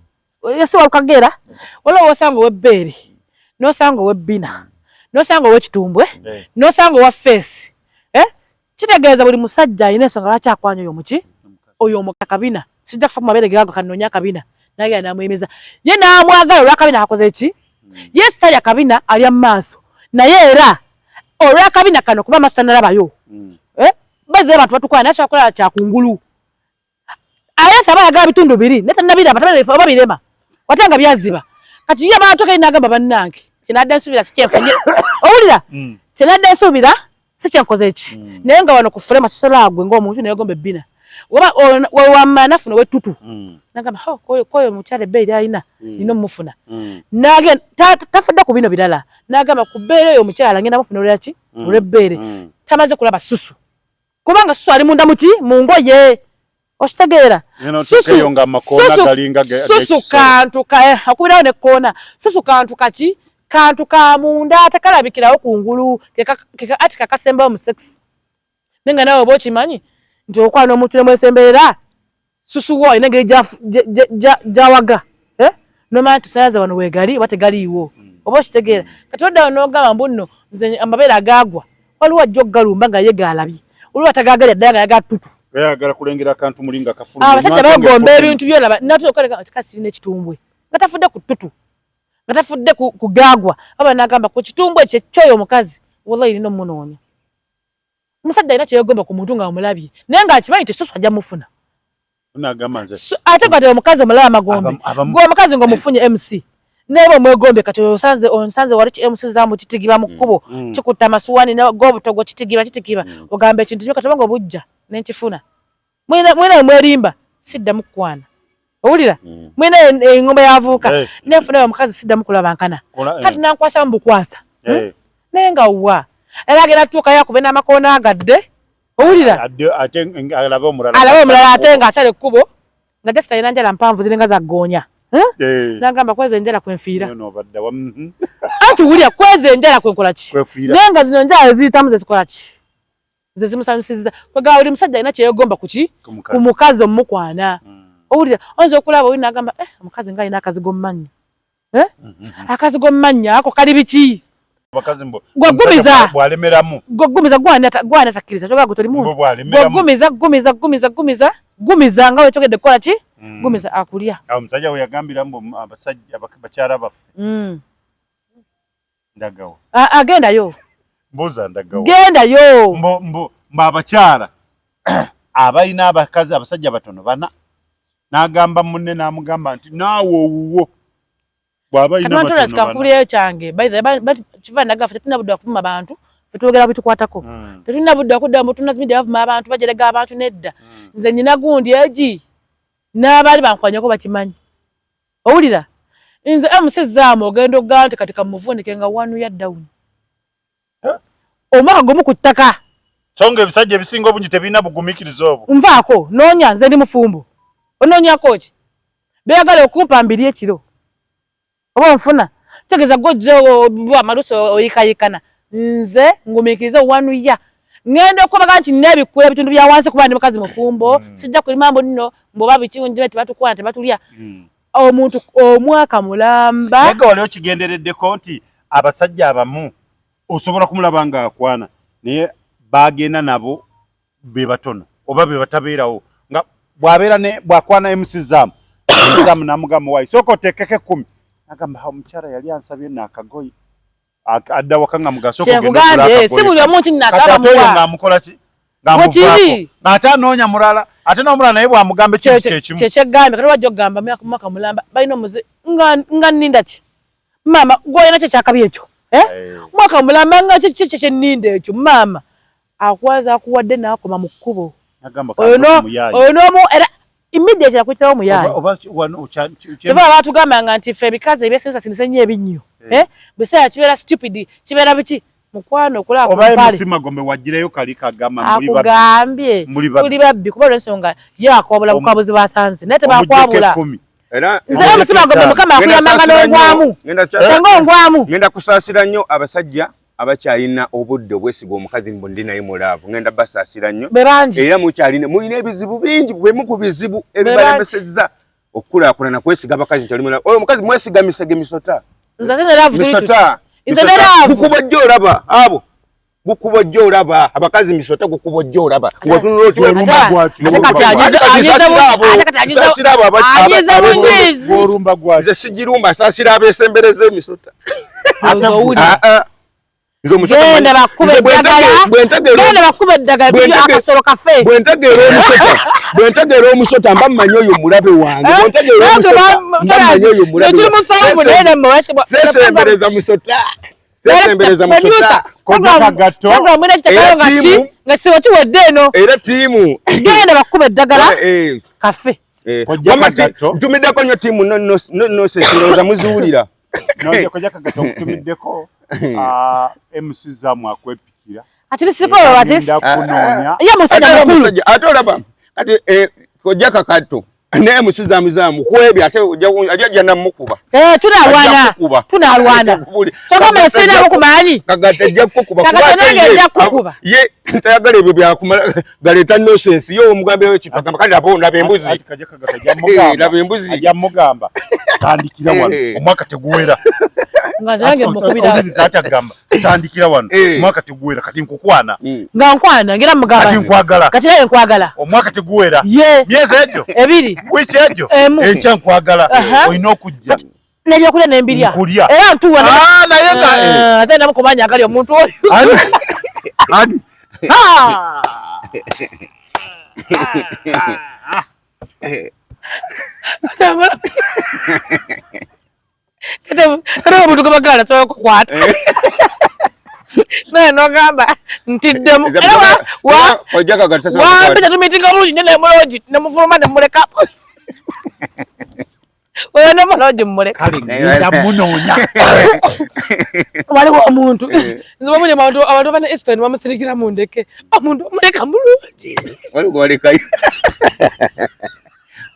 Speaker 2: esi walukagera waliwo wosanga ow'ebbeere n'osanga ow'ebbina n'osanga ow'ekitumbwe n'osanga owa feesi kitegeeza buli musajja alina ensonga lwaki akwanya oyo muki oyo omukakabina sijja kufa ku mabeere gegago kanoonya akabina nagenda namuyimiza ye n'amwagala olw'akabina akakoze ki ye sitalya kabina alya mu maaso naye era olw'akabina kano kuba amaaso tanalabayo bazze abantu batukwana naye kyakola kyakungulu ayesa aba ayagala bitundu biri naye tannabiraba oba birema wate nga byaziba kati ye abantu kali nagamba bannange kyenadde nsuubira si kyenfunye owulira kyenadde nsuubira si kyenkoze ki naye nga wano ku fulema sosola gwe ng'omuntu neyegomba ebbina oba wewamma nafuna ow'ettutu nagamba ho koyo omukyala ebbeeyi lyalina nina omufuna tafudde ku bino birala nagamba ku bbeere oyo omukyala ngenda mufuna olwaki olw'ebbeere tamaze kulaba susu kubanga susu ali munda muki mu ngoye okitegeera susu kantu akubirawo ne kkoona susu kantu kaki kantu ka munda tekalabikirawo kungulu ati kakasembawo mu sex naye nga nawe oba okimanyi nti okwana omuntu nemwesemberera susu wo alina engeri gyawaga nomanya nti sayaza wano wegali oba tegaliiwo oba okitegeera kati oddawo n'ogamba mbu nno nze amabeere agaagwa waliwo ajja okugalumba nga ye gaalabye waliwo atagaagalya ddala nga yagala ttutu
Speaker 1: ayagala kulengera akantu muli nga kafuluma
Speaker 2: abasajja bagomba ebintu byolaba natuokaleka kasirina ekitumbwe nga tafudde ku ttutu nga tafudde ku gaagwa aba nagamba ku kitumbwe ekyo ekyoyo omukazi wallahi nina omunoonya omusajja alina kyeyegomba ku muntu nga omulabye naye ng'akimanyi nti susu ajja mufuna ate kati omukazi omulaba amagombe gwe omukazi ng'omufunye MC naye omwegombye kati osanze onsanze wali ki MC zamu kitigiba mu kkubo kikutta amasuwaani g'obutogo kitigiba kitigiba ogamba ekintu kyo kati obanga obujja nenkifuna mwena mwerimba siddamu kukwana owulira mwena engomba yavuuka nenfuna omukazi siddamu kulaba nkana kati nankwasa mu bukwasa naye nga wa era agenda tuukayo akube n'amakoona agadde owulira
Speaker 1: alabe
Speaker 2: omulala ate ng'asala ekkubo nga just alina njala mpanvu ziringa za ggoonya nagamba kweza enjala kwenfiira anti wulira kweza enjala kwenkola ki naye nga zino njala eziyitamu zezikola ki ze zimusanyusizza kwegamba buli musajja alina kyeyegomba kuki ku mukazi omukwana owulira oyinza okulaba oli nagamba omukazi nga alina akazigo mu mannyo akazigo mu mannyo ako kali biki gwegumiza gwegumiza gwana takkiriza kyogaa gwe toli muntu gwegumiza gumiza gumiza gumiza gumiza nga wekyogedde kukola ki gumiza akulya
Speaker 1: omusajja we yagambira mbu abasajja bakyala baffe ndagawo
Speaker 2: agendayo
Speaker 1: mbuuza ndagawo
Speaker 2: gendayo
Speaker 1: mbu abakyala abalina abakazi abasajja batono bana n'agamba munne n'amugamba nti naawe owuwo
Speaker 2: bw'abalina kyange kiva nagafe tetulina budde wakuvuma bantu fe twogera bitukwatako tetulina budde wakudda mbu tunazimidde bavuma abantu bajerega abantu nedda nze nyina gundi egi n'abaali bankwanyako bakimanyi owulira nze MC Zaamu ogenda okugamba nti kati kamuvunike nga 1 year down omwaka gumu ku ttaka
Speaker 1: so nga ebisajja ebisinga obungi tebirina bugumiikiriza obwo
Speaker 2: nvaako noonya nze ndi mufumbo onoonyako ki beeyagala okumpa mbiri ekiro oba nfuna kitegeeza gw'ojja amalusu oyikayikana nze ngumiikirize 1 year ngenda okubaga nti nina ebikula ebitundu bya wansi kuba ndi mukazi mufumbo sijja kulima mbu nno mbu biki njibe tebatukwana tebatulya omuntu omwaka mulamba
Speaker 1: naye nga wali okigendereddeko nti abasajja abamu osobola kumulaba ng'akwana naye bagenda nabo be batono oba be batabeerawo nga bw'abeera ne bw'akwana MC Zaamu Zaamu n'amugamba waayi sooka oteekeko 10 agamba omukyala yali ansabye n'akagoye adda waka nga mugaso
Speaker 2: kugambye si buli omu nti nasaba muwa
Speaker 1: ng'amukola ki ng'amuvaako ate anoonya mulala ate n'omulala naye bw'amugamba ekintu kyekimu
Speaker 2: kyekyegambye kati wajja okugamba mwaka mulamba balina omuze nga nninda ki maama gw'olina kye kyakabi ekyo mwaka mulamba nga kiki kye nninda ekyo maama akwaza akuwadde n'akoma mu kkubo. Oyo n'omu era immediately akuyitirawo muyaaye. Kyova batugambanga nti ffe ebikazi ebyesindisa ennyo ebinnyo. Eh? Biseera kibeera stupid, kibeera biki? Mukwano okulaba ku mpale.
Speaker 1: Oba Magombe wagirayo kali kagamba muli babbi.
Speaker 2: Akugambye tuli babbi kuba olw'ensonga ye akwabula bukwabuzi bw'asanze naye tebakwabula.
Speaker 3: Era
Speaker 2: nze era MC Magombe Mukama akuyambanga n'ongwamu. Senga ongwamu.
Speaker 3: Ngenda kusaasira nnyo abasajja abakyalina obudde obwesiga omukazi mbu ndi naye mu laavu, ngenda basaasira nnyo era mukyalina mulina ebizibu bingi, bwemu ku bizibu ebibalemesezza okukulaakulana kwesiga abakazi nti oli mu laavu. Oyo omukazi mwesiga misege misota.
Speaker 2: Nze ate ne laavu tuli
Speaker 3: misota.
Speaker 2: Nze ne laavu.
Speaker 3: Gukuba ojja olaba abo. Gukuba ojja olaba abakazi misota gukuba ojja olaba ng'otunula otyo. Saasira abo
Speaker 1: Olumba gwaki?
Speaker 3: Nze sigirumba, saasira abeesembereza emisota. Nze omusota
Speaker 2: Genda bakube eddagala. Genda bakube eddagala akasolo kafe.
Speaker 3: Bwe ntegeera omusota mba mmanyi oyo mulabe wange. Bwe ntegeera omusota mba mmanyi oyo mulabe
Speaker 2: Tuli musawo naye nammwe lwaki
Speaker 3: Seesembereza musota. Seesembereza musota.
Speaker 1: Kojja Kagatto.
Speaker 2: Program ena kitakayo nga ki? Nga sibo kiwedde eno.
Speaker 3: Era ttiimu.
Speaker 2: Genda bakube eddagala kafe.
Speaker 1: Kojja
Speaker 3: Wamma
Speaker 1: Kagatto.
Speaker 3: ntumiddeko nnyo ttiimu no, no, no, no, se, ndowooza muziwulira.
Speaker 1: Nonze Kojja Kagatto nkutumiddeko, MC Zamu akwepikira.
Speaker 2: Ati ni sipo ati
Speaker 1: Ngenda kunoonya.
Speaker 2: Ye musajja
Speaker 3: Ate
Speaker 2: mukulu.
Speaker 3: musajja, ate olaba, kati, Kojja Kagatto naye MC Zamu Zamu kwebyo ate ajja namukuba.
Speaker 2: Tunalwana.
Speaker 3: Ajja kukuba.
Speaker 2: Tunalwana.
Speaker 3: Ajja kukuba.
Speaker 2: Togamba
Speaker 3: Kagatto
Speaker 2: sina
Speaker 3: ajja
Speaker 2: kumanyi.
Speaker 3: Kagatto ajja kukuba.
Speaker 2: Kagatto
Speaker 3: Kuba ate
Speaker 2: nange
Speaker 3: ye,
Speaker 2: ajja kukuba.
Speaker 3: ye tayagala ebyo bya kumala galeeta nonsense. Ye omugambirayo ekintu agamba kale laba laba embuzi.
Speaker 1: Ati Kojja Kagatto ajja mugamba.
Speaker 3: Laba embuzi.
Speaker 1: Ajja mugamba. Tandikira wano. Omwaka teguwera.
Speaker 2: Nga nze nange mukubira.
Speaker 1: Owuliriza ati agamba, tandikira wano. Omwaka teguwera kati nkukwana.
Speaker 2: Nga nkwana, ngira mugamba.
Speaker 1: Kati nkwagala.
Speaker 2: Kati naye nkwagala.
Speaker 1: Omwaka teguwera.
Speaker 2: Ye.
Speaker 1: Myezi egyo.
Speaker 2: Ebiri.
Speaker 1: Wiiki egyo.
Speaker 2: Emu.
Speaker 1: Enkya nkwagala. Olina okujja.
Speaker 2: N'ebyokulya ne mbirya.
Speaker 1: Nkulya.
Speaker 2: Era ntuwa.
Speaker 1: Naye nga,
Speaker 2: Ate namukumanya akali omuntu oyo.
Speaker 1: Ani? Ani?
Speaker 2: Ha! Kati omuntu gwe bagala tasobola kukwata. Naye n'ogamba ntiddemu. Era
Speaker 3: Ojja Kagatto tasobola
Speaker 2: wampita
Speaker 3: kukwata.
Speaker 2: tumitinga bulungi nnyo ne muloogi, ne mufuluma ne muleka. Oyo ne muloogi mmuleka.
Speaker 1: Kale ngenda munoonya.
Speaker 2: Waliwo omuntu. Nze bamunye abantu bane Eastern bamusirikira mu ndeke. Omuntu omuleka mulungi.
Speaker 3: Waliwo gwe walekayo.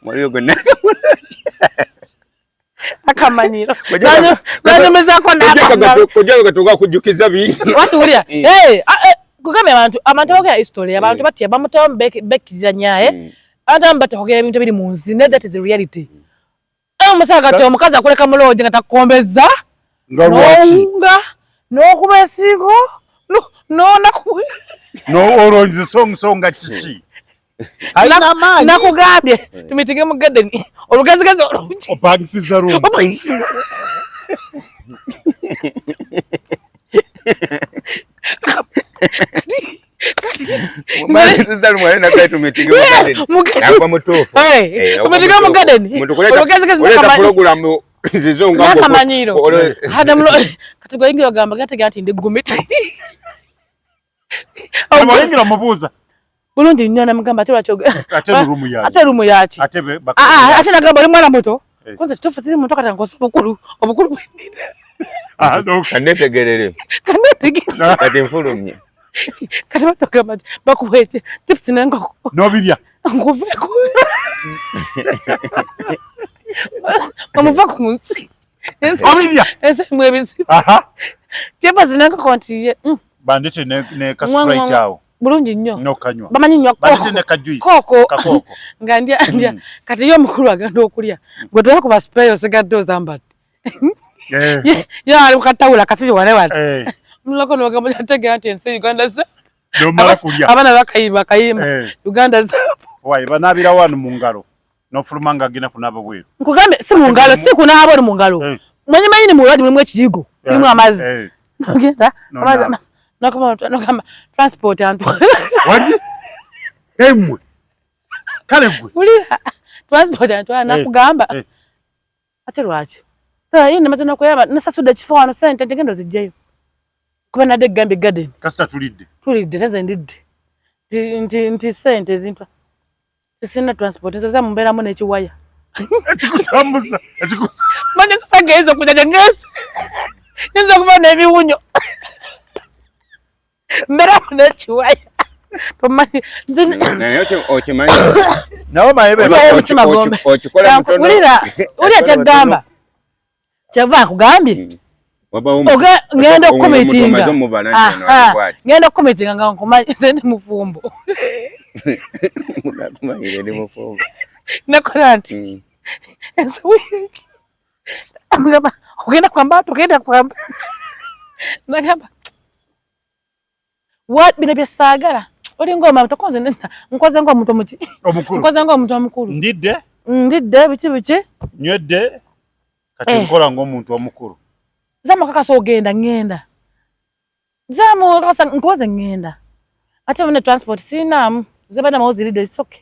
Speaker 3: Waliwo gwe naleka mulungi.
Speaker 2: Akamanyiro. Nanyumizako n'akamanyiro.
Speaker 3: Kojja Kagatto ng'akujjukiza bingi.
Speaker 2: Watuwulira. Kugambye abantu aboogera history, abantu batya, bamutamu bekkirizanya, Abantu abamu batya okwogera ebintu ebiri mu nsi, naye that is reality. Omusajja kati omukazi akuleka mu lodge nga takukombezza,
Speaker 1: Nga lwaki?
Speaker 2: n'owunga, n'okuba ensigo, n'onaku.
Speaker 1: N'olwo nze nsonga kiki? Alina amaanyi.
Speaker 2: Nakugambye tumitinge mu garden, olugezigezi olungi.
Speaker 1: Opangisiza room. N'akamanyiro. Kati gwe ogamba gategera nti ndi gumita. Abayingira mubuuza.
Speaker 2: Bulungi nnyo namugamba ate lwaki
Speaker 1: Ate lumu yaki?
Speaker 2: Ate lumu yaki?
Speaker 1: Ate be
Speaker 2: Ate nagamba oli mwana muto. Kwanza kituufu siri muto kati nkosa obukulu, obukulu bwennina.
Speaker 1: No.
Speaker 3: Kanneetegerere.
Speaker 2: Kanneetegerere.
Speaker 3: Kati nfulumye.
Speaker 2: Kati batugamba nti bakuwa eki? Chips n'enkoko.
Speaker 1: N'obirya.
Speaker 2: Nkuveeko. Omuva ku nsi.
Speaker 1: Obirya.
Speaker 2: Ensi erimu ebizibu. Chips n'enkoko nti ye.
Speaker 1: Bandete ne ka Sprite awo.
Speaker 2: Bulungi nnyo.
Speaker 1: N'okanywa.
Speaker 2: Bamanyi nnywa
Speaker 1: Bandete
Speaker 2: kooko.
Speaker 1: ne ka juice.
Speaker 2: Kooko.
Speaker 1: Kakooko.
Speaker 2: Nga ndya, ndya. Kati ye omukulu agenda okulya. Gwe tolaba spray osigadde ozambadde. Ye ali ku katawula akasiri wane wano. Mulako n'ogamba ategeera nti ensi Uganda
Speaker 1: N'omala kulya.
Speaker 2: Abaana bakayimba, bakayimba. Uganda
Speaker 1: Wayi, banaabira wano mu ngalo. N'ofuluma ng'agenda kunaaba bweru.
Speaker 2: Nkugambye si mu ngalo, si kunaaba oli mu ngalo. Manyi manyi ni mu lodge mulimu ekiyigo, kirimu amazzi. N'ogenda,
Speaker 1: N'onaaba.
Speaker 2: amazzi, n'okoma, n'ogamba, transport antwala.
Speaker 1: Wangi? Emmwe. Kale ggwe.
Speaker 2: Wulira, transport antwala, nakugamba. Ate lwaki? Ye namaze n'okuyamba, nasasudde ekifo wano ssente, nti genda oziggyeyo. Kuba nadde gambye garden.
Speaker 1: Kasita tulidde.
Speaker 2: Tulidde, ate nze ndidde. Nti sente zintwa sisina transport, nze za mumbeeramu n'ekiwaya
Speaker 1: ekikutambuza ekikusa
Speaker 2: manya sisageiza okujaja ngesi nyinza okuba n'ebiwunyo mbeeramu n'ekiwaya tomanyi nze
Speaker 3: Naye okimanyi
Speaker 1: nabo mayebe
Speaker 3: okikola mutono.
Speaker 2: Wulira, wulira kyegamba kyava akugambye ngenda okukomitinga, ngenda okukomitinga nga nkumanyi nze ndi mufumbo. Nakola nti ensobi ogenda kwamba togenda kwamba, nagamba bino byesaagala olinga omama tokonze nkoze ng'omuntu omuki nkoze ng'omuntu omukulu
Speaker 1: ndidde
Speaker 2: ndidde biki biki
Speaker 1: nywedde kati nkola ng'omuntu omukulu.
Speaker 2: Zama kakasa ogenda ngenda zamu kakasa nkoze ngenda ate mune transport sinaamu zebana mawo ziridde, it's okay.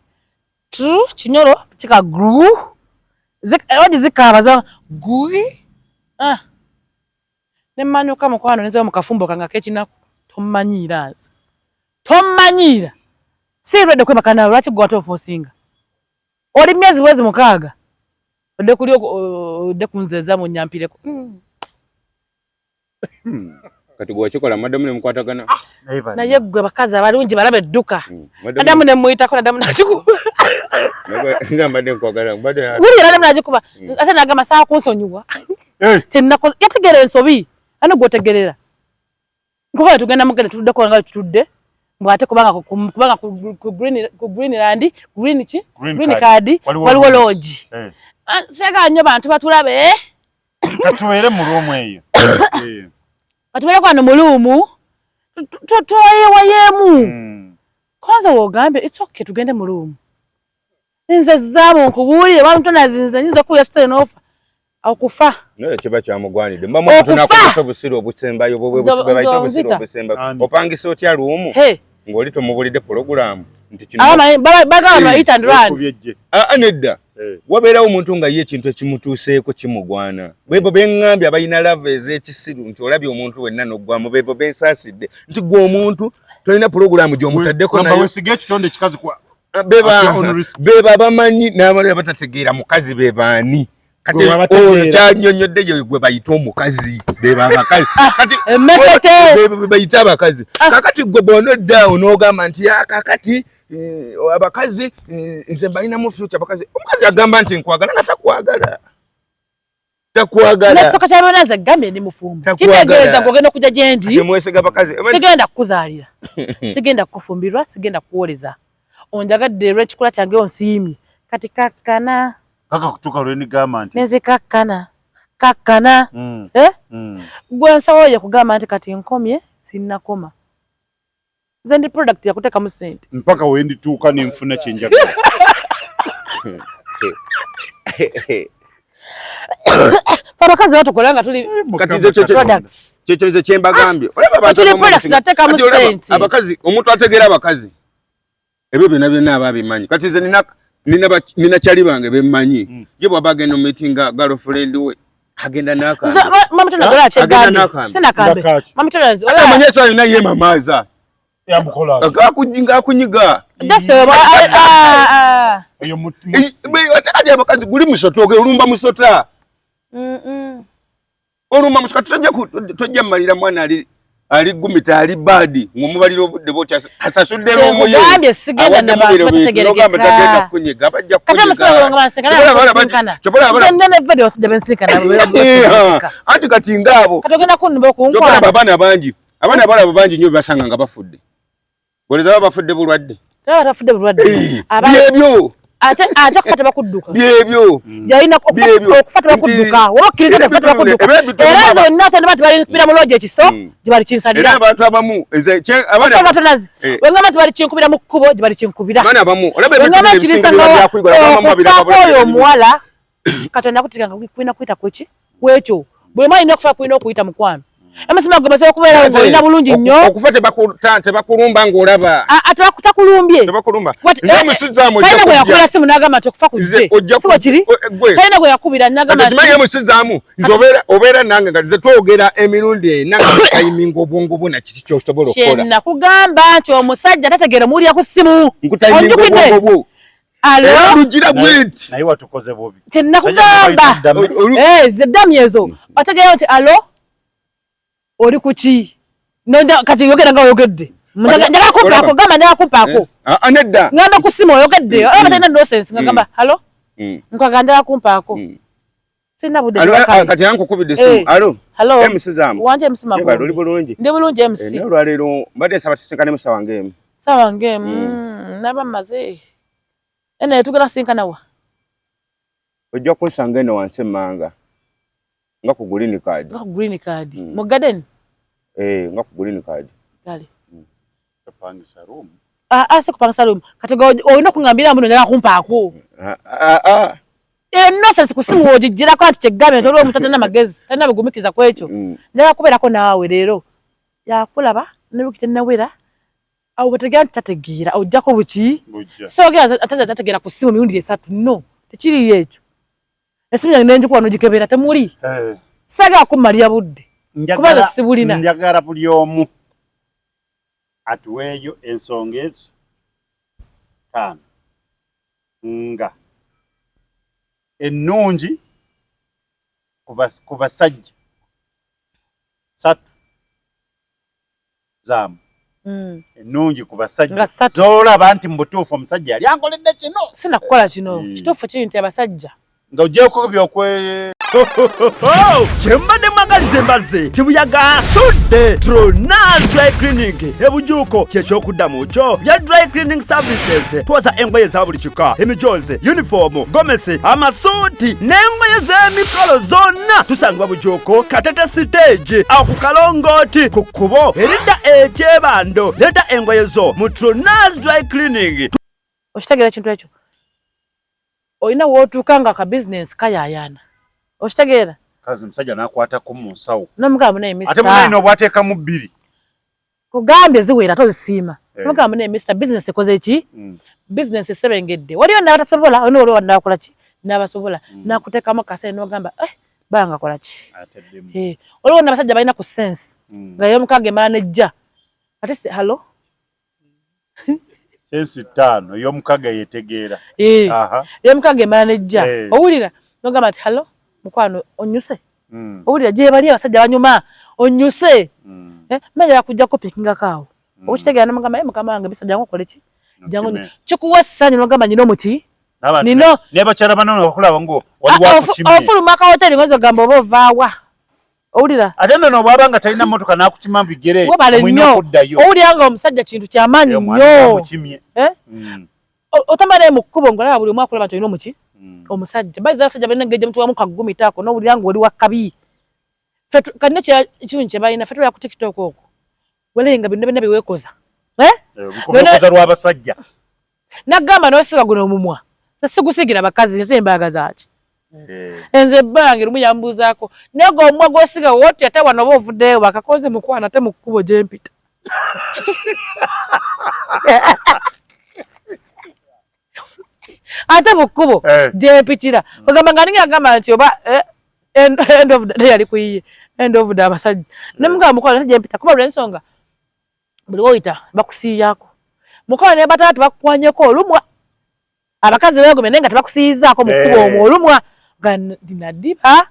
Speaker 2: Tru kinyolo kika gru wadi zikaaba za gui ah nemanyuka mukwano nenzeba mu kafumbo kange ak'ekinaku. Tomanyiira nze, tomanyiira, sirwedde kwebaka nawe. Lwaki gwe wate oforcinga? Oli myezi bwezi 6 odde kuli odde kunzeeza mu nyampireko.
Speaker 3: Kati gwe wakikola maddamu ne mukwatagana?
Speaker 2: Naye gwe bakazi abalungi balaba edduka. Nadamu nemuyitako, nadamu nagikuba.
Speaker 3: Nga mbadde nkwagala mbadde
Speaker 2: Wulira, nadamu nagikuba ate nagamba saa kunsonyiwa kyenakoze. Yategeera ensobi ani gwotegerera nkuba tugenda mugenda tutuddeko nga tutudde mbw ate kubanga ku Greenland green ki green card waliwo lodge, sega nnyo bantu batulabe.
Speaker 1: Katubeere mu room eyo.
Speaker 2: Katubeere kwano mu room twayewayeemu. Kwanza wogambye it's okay tugende mu room, nze zaamu nkubuulire bamutonazi nze nyinza okuwulira sitale n'ofa okufa.
Speaker 3: Naye kiba kyamugwanidde mba muntu nakozesa obusiru obusembayo bwe obusiru obusembayo. Opangisa otya room ng'oli tomubulidde pulogulaamu nti
Speaker 2: kino bagamba hit and run?
Speaker 3: Aa, nedda, wabeerawo omuntu nga ye ekintu ekimutuuseeko kimugwana. Bebo beŋŋambye abalina love ez'ekisiru nti olabye omuntu wenna n'oggwamu, bebo bensaasidde nti gwe omuntu tolina pulogulaamu gy'omutaddeko.
Speaker 1: Naye wesiga ekitonde ekikazi.
Speaker 3: Beba bamanyi n'abalala batategeera mukazi be baani. Kati oyo kyanyonyodde ye gwe bayita omukazi, beba abakazi kati bayita abakazi. Kakati gwe bw'onoddaawo n'ogamba nti kakati abakazi nze mbalinamu future. Abakazi, omukazi agamba nti nkwagala nga takwagala, takwagala.
Speaker 2: Nasooka kyabona nze gambye ndi mufumbo, kitegeeza ng'ogenda okujja gye ndi.
Speaker 3: Mwesiga bakazi.
Speaker 2: Sigenda kukuzaalira, sigenda kukufumbirwa, sigenda kukuwoleza. Onjagadde olw'ekikula kyange, onsiimye, kati kakkana.
Speaker 1: Paka kutuuka lwenigamba nti
Speaker 2: Neze kakkana, kakkana. Eh? Gwe nsawo ye kugamba nti kati nkomye, sinnakoma. Nze ndi product yakuteekamu ssente.
Speaker 1: Mpaka wendituuka nenfuna kyenjagala.
Speaker 2: Fe abakazi batukola nga tuli
Speaker 3: Kati kyekyo nze kyembagambye, olaba abantu
Speaker 2: tuli
Speaker 3: abamu
Speaker 2: products zateekamu
Speaker 3: kati olaba
Speaker 2: ssente.
Speaker 3: Abakazi, omuntu ategeera abakazi ebyo byonna byonna aba abimanyi. Kati nze nina kyali bange bemmanyi, ye bwaba agenda mu meeting nga girlfriend we agenda n'akambe.
Speaker 2: Mama Tonazi, olaba kyegambye.
Speaker 3: N'akambe.
Speaker 2: Sinakambe.
Speaker 1: Ngakaki.
Speaker 2: Mama Tonazi,
Speaker 3: Ate
Speaker 2: olaba
Speaker 3: amanyi esawa yonna ye mamaaza
Speaker 1: Yamukola
Speaker 3: ng'akunyiga.
Speaker 2: That's ah, ah, ah.
Speaker 1: Eyo
Speaker 3: Ate kati abakazi guli musota, olumba musota. Olumba musota. Tojja mmalira mwana ali gumita ali baadi ng'omubalira obudde bwoti asasudde room ye.
Speaker 2: Kyekugambye sigenda na bantu
Speaker 3: bategerekeka. Tagenda kunyiga, bajja
Speaker 2: Kati omusajja nga bansinkana
Speaker 3: kunyiga.
Speaker 2: Nsinkana ne video basajja bensinkana.
Speaker 3: Anti kati ngaabo
Speaker 2: Kati ogenda kunnumba
Speaker 3: kyokka
Speaker 2: okunkwana.
Speaker 3: Abaana bangi, abaana abalaba bangi nnyo bebasanga nga bafudde, goleza baba bafudde bulwadde.
Speaker 2: Taba tafudde bulwadde.
Speaker 3: Byebyo.
Speaker 2: Ate okufa tebakudduka.
Speaker 3: Byebyo.
Speaker 2: Yalina
Speaker 3: Byebyo.
Speaker 2: okufa tebakudduka. Oba okkiriza okufa tebakudduka.
Speaker 3: Era ebintu
Speaker 2: Era nze wenna ate ndiba tibalinkubira mu lodge ekiso gye bali
Speaker 3: Era
Speaker 2: kinsalira.
Speaker 3: abantu abamu abaana
Speaker 2: Osanga Tonazi. Wengamba nti bali kinkubira mu kkubo gye bali kinkubira.
Speaker 3: Abaana abamu olaba ebintu
Speaker 2: Wengamba
Speaker 3: bino
Speaker 2: nkiriza
Speaker 3: ebisinga biba byakuyigwa, abamu babiraba
Speaker 2: okufaako
Speaker 3: bulwadde.
Speaker 2: Oyo omuwala Katonda akutiranga kulina kuyita kweki kwekyo. Buli omu alina okufa kulina okuyita mukwano. Emasima gwe basobola kubeera nga olina bulungi nnyo.
Speaker 3: Okufa tebakulumba ng'olaba.
Speaker 2: Tebakutalumbye.
Speaker 3: Tebakulumba. Nze musizaamu
Speaker 2: ojja kujja. Talina gwe yakubira simu n'agamba nti okufa kujje. Si bwe kiri? Talina gwe yakubira n'agamba nti.
Speaker 3: Kimanyi musizaamu nze obeera obeera nange nga nze twogera emirundi ena nga tayiminga obwongo bwo na kiki ky'osobola okukola.
Speaker 2: Kye nakugamba nti omusajja tategeera omuwulira ku ssimu.
Speaker 3: Nkutayiminga obwongo bwo.
Speaker 2: Alo?
Speaker 3: Lugira bwenti.
Speaker 1: Naye watukoze bubi.
Speaker 2: Kye nakugamba. Eh, ze dami ezo. Otegeera nti alo? Oli ku ki? Nonda kati yogera nga oyogedde. Njagala kumpaako, gamba njagala kumpaako.
Speaker 3: Eh, ah, nedda.
Speaker 2: Ngamba ku ssimu oyogedde. Olaba talina nonsense nga gamba halo? Nkwaga njagala kumpaako. Sirina budde
Speaker 3: Alo, ah, kati ankukubidde essimu.
Speaker 2: Eh.
Speaker 3: Alo.
Speaker 2: Hello.
Speaker 3: MC Zamu.
Speaker 2: Wanje MC Magogo.
Speaker 3: Oli bulungi.
Speaker 2: Ndi bulungi MC.
Speaker 3: Eh, naye olwaleero mbadde nsaba tusinkane mu ssaawa ng'emu.
Speaker 2: Ssaawa ng'emu. Naba mmaze. Ene tugenda kusinkana wa?
Speaker 3: Ojja kunsanga eno wansi emmanga. Nga ku green card.
Speaker 2: Nga ku green card. Mu garden?
Speaker 3: Eh, nga ku green card.
Speaker 2: Kale.
Speaker 1: Kupangisa room.
Speaker 2: Ah, ah, si kupangisa room. Kati olina okungambira mbu njagala kumpaako.
Speaker 3: Ah, ah, ah.
Speaker 2: Eh, nonsense ku ssimu w'ogiggyirako anti kyegambye nti oliwo omuntu atalina magezi, talina bugumiikiriza ku ekyo. Njagala kubeerako naawe leero. Yakulaba ne wiiki tennawera, awo bw'otegeera nti tategeera ojjako buki? Soogera ate tategeera ku ssimu emirundi esatu. No, tekiriiyo ekyo. Esimu yange nenjikuba n'ogikebera temuli.
Speaker 1: Eh.
Speaker 2: Saagala kummalira budde. Kubanga sibulina.
Speaker 1: Njagala buli omu atuweeyo ensonga ezo ttaano nga ennungi ku basajja ssatu zaamu ennungi ku basajja z'olaba nti mu butuufu omusajja yali ankoledde kino
Speaker 2: sina kukola kino. Kituufu kiri nti abasajja
Speaker 1: nga ogyeko byokwe
Speaker 4: Kyembadde mwagaliza embazzi kibuyaga asudde Tronas Dry Cleaning ebujuuko kyekyokuddamu kyo bya Dry Cleaning Services. Twoza engoye za buli kika, emijoozi, yunifoomu, gomesi, amasuuti n'engoye z'emikolo zonna. Tusangibwa Bujuuko Katete siteegi awo ku kalongooti ku kkubo eridda ekyebando. Leeta engoye zo mu Tronas Dry Cleaning.
Speaker 2: Okitegeera ekintu ekyo? Olina w'otuuka nga ka bizinensi kayayaana. Okitegeera?
Speaker 1: Kazi omusajja n'akwatako mu nsawo.
Speaker 2: N'omugamba munaye mister.
Speaker 1: Ate munaye n'obwateekamu bbiri.
Speaker 2: Kugambye ziwera ate ozisiima. N'omugamba munaye mister, bizinensi ekoze ki? Bizinensi esebengedde. Waliyo n'abatasobola, olina waliwo n'abakola ki? N'abasobola. N'akuteekamu akasente n'ogamba, eh, banga kola ki?
Speaker 1: Ataddemu.
Speaker 2: Waliwo n'abasajja balina ku sense. Nga ey'omukaaga emala n'ejja. Ate se, hello?
Speaker 1: Sensi ttaano ey'omukaaga yetegeera.
Speaker 2: Ey'omukaaga emala n'ejja. Owulira? N'ogamba nti hello, mukwano onnyuse. Owulira gye bali abasajja banyuma onnyuse. Manya bakujja kupikingako awo. Okitegeera n'omugamba, mukama wange bisa jangu okole ki? Jangu kikuwa essanyu n'ogamba nina omuki? Nino.
Speaker 1: Ne bakyala banno bakulaba ngo waliwo akukimye.
Speaker 2: Ofuluma ka hoteli ngoza ogamba oba ovaawa. Owulira?
Speaker 1: Ate nno n'obwaba nga talina mmotoka n'akukima mu bigere,
Speaker 2: Webale
Speaker 1: mulina
Speaker 2: nnyo.
Speaker 1: okuddayo.
Speaker 2: Owulira nga omusajja kintu ky'amaanyi nnyo.
Speaker 1: Amukimye.
Speaker 2: Otambula naye mu kkubo ng'olaba buli omu akulaba nti olina omuki? Omusajja. Bayiza abasajja balina engeri gye mutuwamu kagumita ako n'owulira ng'oli wa kabi. Ffe kati n'ekirungi kye balina, ffe tubeera ku TikTok okwo. Walayi nga byonna byonna bye weekoza.
Speaker 1: Bikoza lw'abasajja.
Speaker 2: Nagamba n'osiga guno omumwa. Sigusiigira bakazi, ate mbaagaza ki? Nze ebbange lumu yambuuzaako, naye gwe omumwa gw'osiga woti ate wano oba ovuddeyo bakakoze mukwano ate mu kkubo gye mpita. Ate mu kkubo gye mpitira. Ogamba nga ninga agamba nti oba end of the day yali kuyiye, end of the abasajja. Ne mugamba mukwano ate gye mpita kuba olw'ensonga buli w'oyita bakusiiyaako. Mukwano ne bataata bakukwanyeko olumwa. Abakazi beegomye naye nga tebakusiyizaako mu kkubo omwo olumwa. Nga nadiba,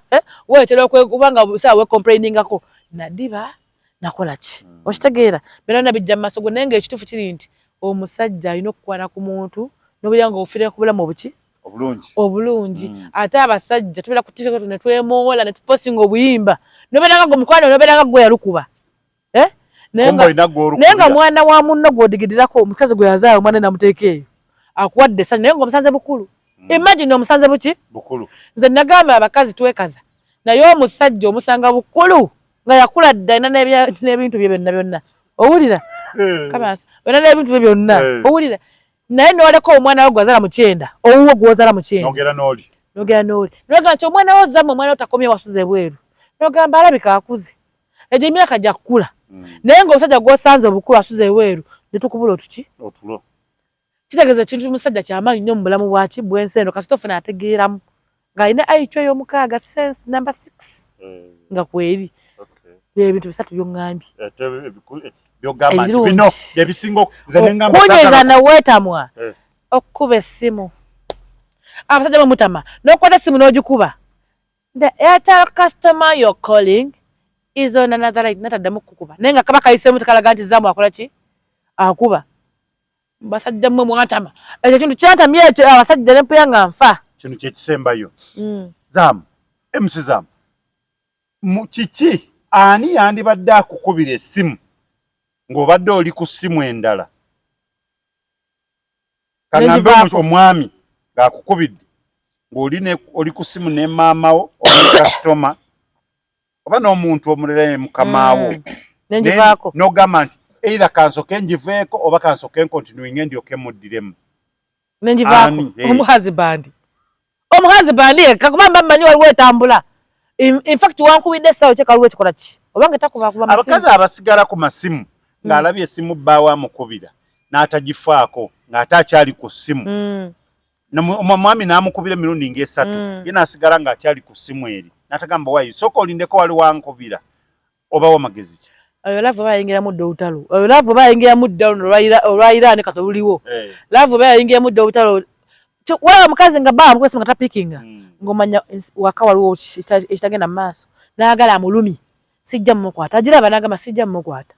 Speaker 2: weetera okwekuba nga busa we complaining-ako. Nadiba, nakola ki? Okitegeera? Byonna byonna bijja mu maaso go naye ng'ekituufu kiri nti omusajja alina okukwana ku muntu n'obeera ng'ofiira ku bulamu obuki?
Speaker 1: Obulungi.
Speaker 2: Obulungi. Ate abasajja tubeera ku TikTok ne twemoola ne tupostinga obuyimba. N'obeera nga gwe mukwano, n'obeera nga gwe yalukuba.
Speaker 1: Kumbe olina gw'olukubira.
Speaker 2: Naye nga mwana wa munno gw'odigidirako omukazi gwe yazaala omwana n'amuteeka eyo. Akuwadde essanyu naye ng'omusanze bukulu. Imagine omusanze buki?
Speaker 1: Bukulu.
Speaker 2: Nze nagamba abakazi twekaza. Naye omusajja omusanga bukulu nga yakula dda alina n'ebintu bye byonna byonna. Owulira? Kamasa. Olina n'ebintu bye byonna. Owulira? Naye n'oleka omwana wo gw'azaala mu kyenda, owuwo gw'ozaala mu kyenda.
Speaker 1: N'ogera n'oli.
Speaker 2: N'ogera n'oli. N'ogamba nti omwana wo ozzamu omwana wo takomye wasuze ebweru. N'ogamba alabika akuze. Egyo emyaka gya kukula. Naye ng'omusajja gw'osanze obukulu asuze ebweru ne tukubula otuki?
Speaker 1: Otulo.
Speaker 2: Kitegeeza ekintu musajja kyamaanyi nnyo mu bulamu bwaki bw'ensi eno kasita ofuna ategeeramu ng'alina IQ ey'omukaaga sense number 6 nga kweri. Ebintu bisatu by'oŋŋambye.
Speaker 1: By'ogamba nti bino bye bisinga nze ne ŋŋamba
Speaker 2: Okunyweza ne weetamwa. Okukuba essimu. Abasajja bwe mutama n'okukwata essimu n'ogikuba. The Airtel customer you're calling is on another line. Nataddamu kukuba. Naye nga kaba kayiseemu tekalaga nti Zamu akola ki? Akuba. Basajja mmwe mwantama. Ekyo ekintu kyantamye ekyo abasajja ne mpuya nga nfa.
Speaker 1: Kino kye kisembayo. Zamu, MC Zamu. Mu kiki ani yandibadde akukubira essimu ng'obadde oli ku ssimu endala? Kaŋŋambe omwami ng'akukubidde ng'oli oli ku ssimu ne maama wo oba ne kasitoma oba n'omuntu omulala ye mukamaawo.
Speaker 2: Nengivaako.
Speaker 1: N'ogamba nti either kansoke ngiveeko oba kansoke nkontinuinge ndyoke muddiremu.
Speaker 2: Nengivaako. Omuhusband. Omuhusband yekka kuba mba mmanyi waliwo etambula. In fact wankubidde essaawa kyeka waliwo ekikola ki? Obanga takuba kuba masimu.
Speaker 1: Abakazi abasigala ku masimu ng'alabye essimu bbaawe amukubira n'atagifaako ng'ate akyali ku ssimu. Omwami n'amukubira emirundi ng'esatu ye n'asigala ng'akyali ku ssimu eri n'atagamba waayi sooka olindeko wali wankubira oba wamagezi ki?
Speaker 2: Oyo love oba yayingiramu dda olutalo. Oyo love oba yayingiramu dda luno olwa Iran kati oluliwo. Love oba yayingiramu dda olutalo. Waba omukazi nga bba amukuba essimu nga tapikinga ng'omanya waka waliwo ekitagenda mu maaso n'ayagala amulumye sijja mmukwata agiraba n'agamba sijja mmukwata.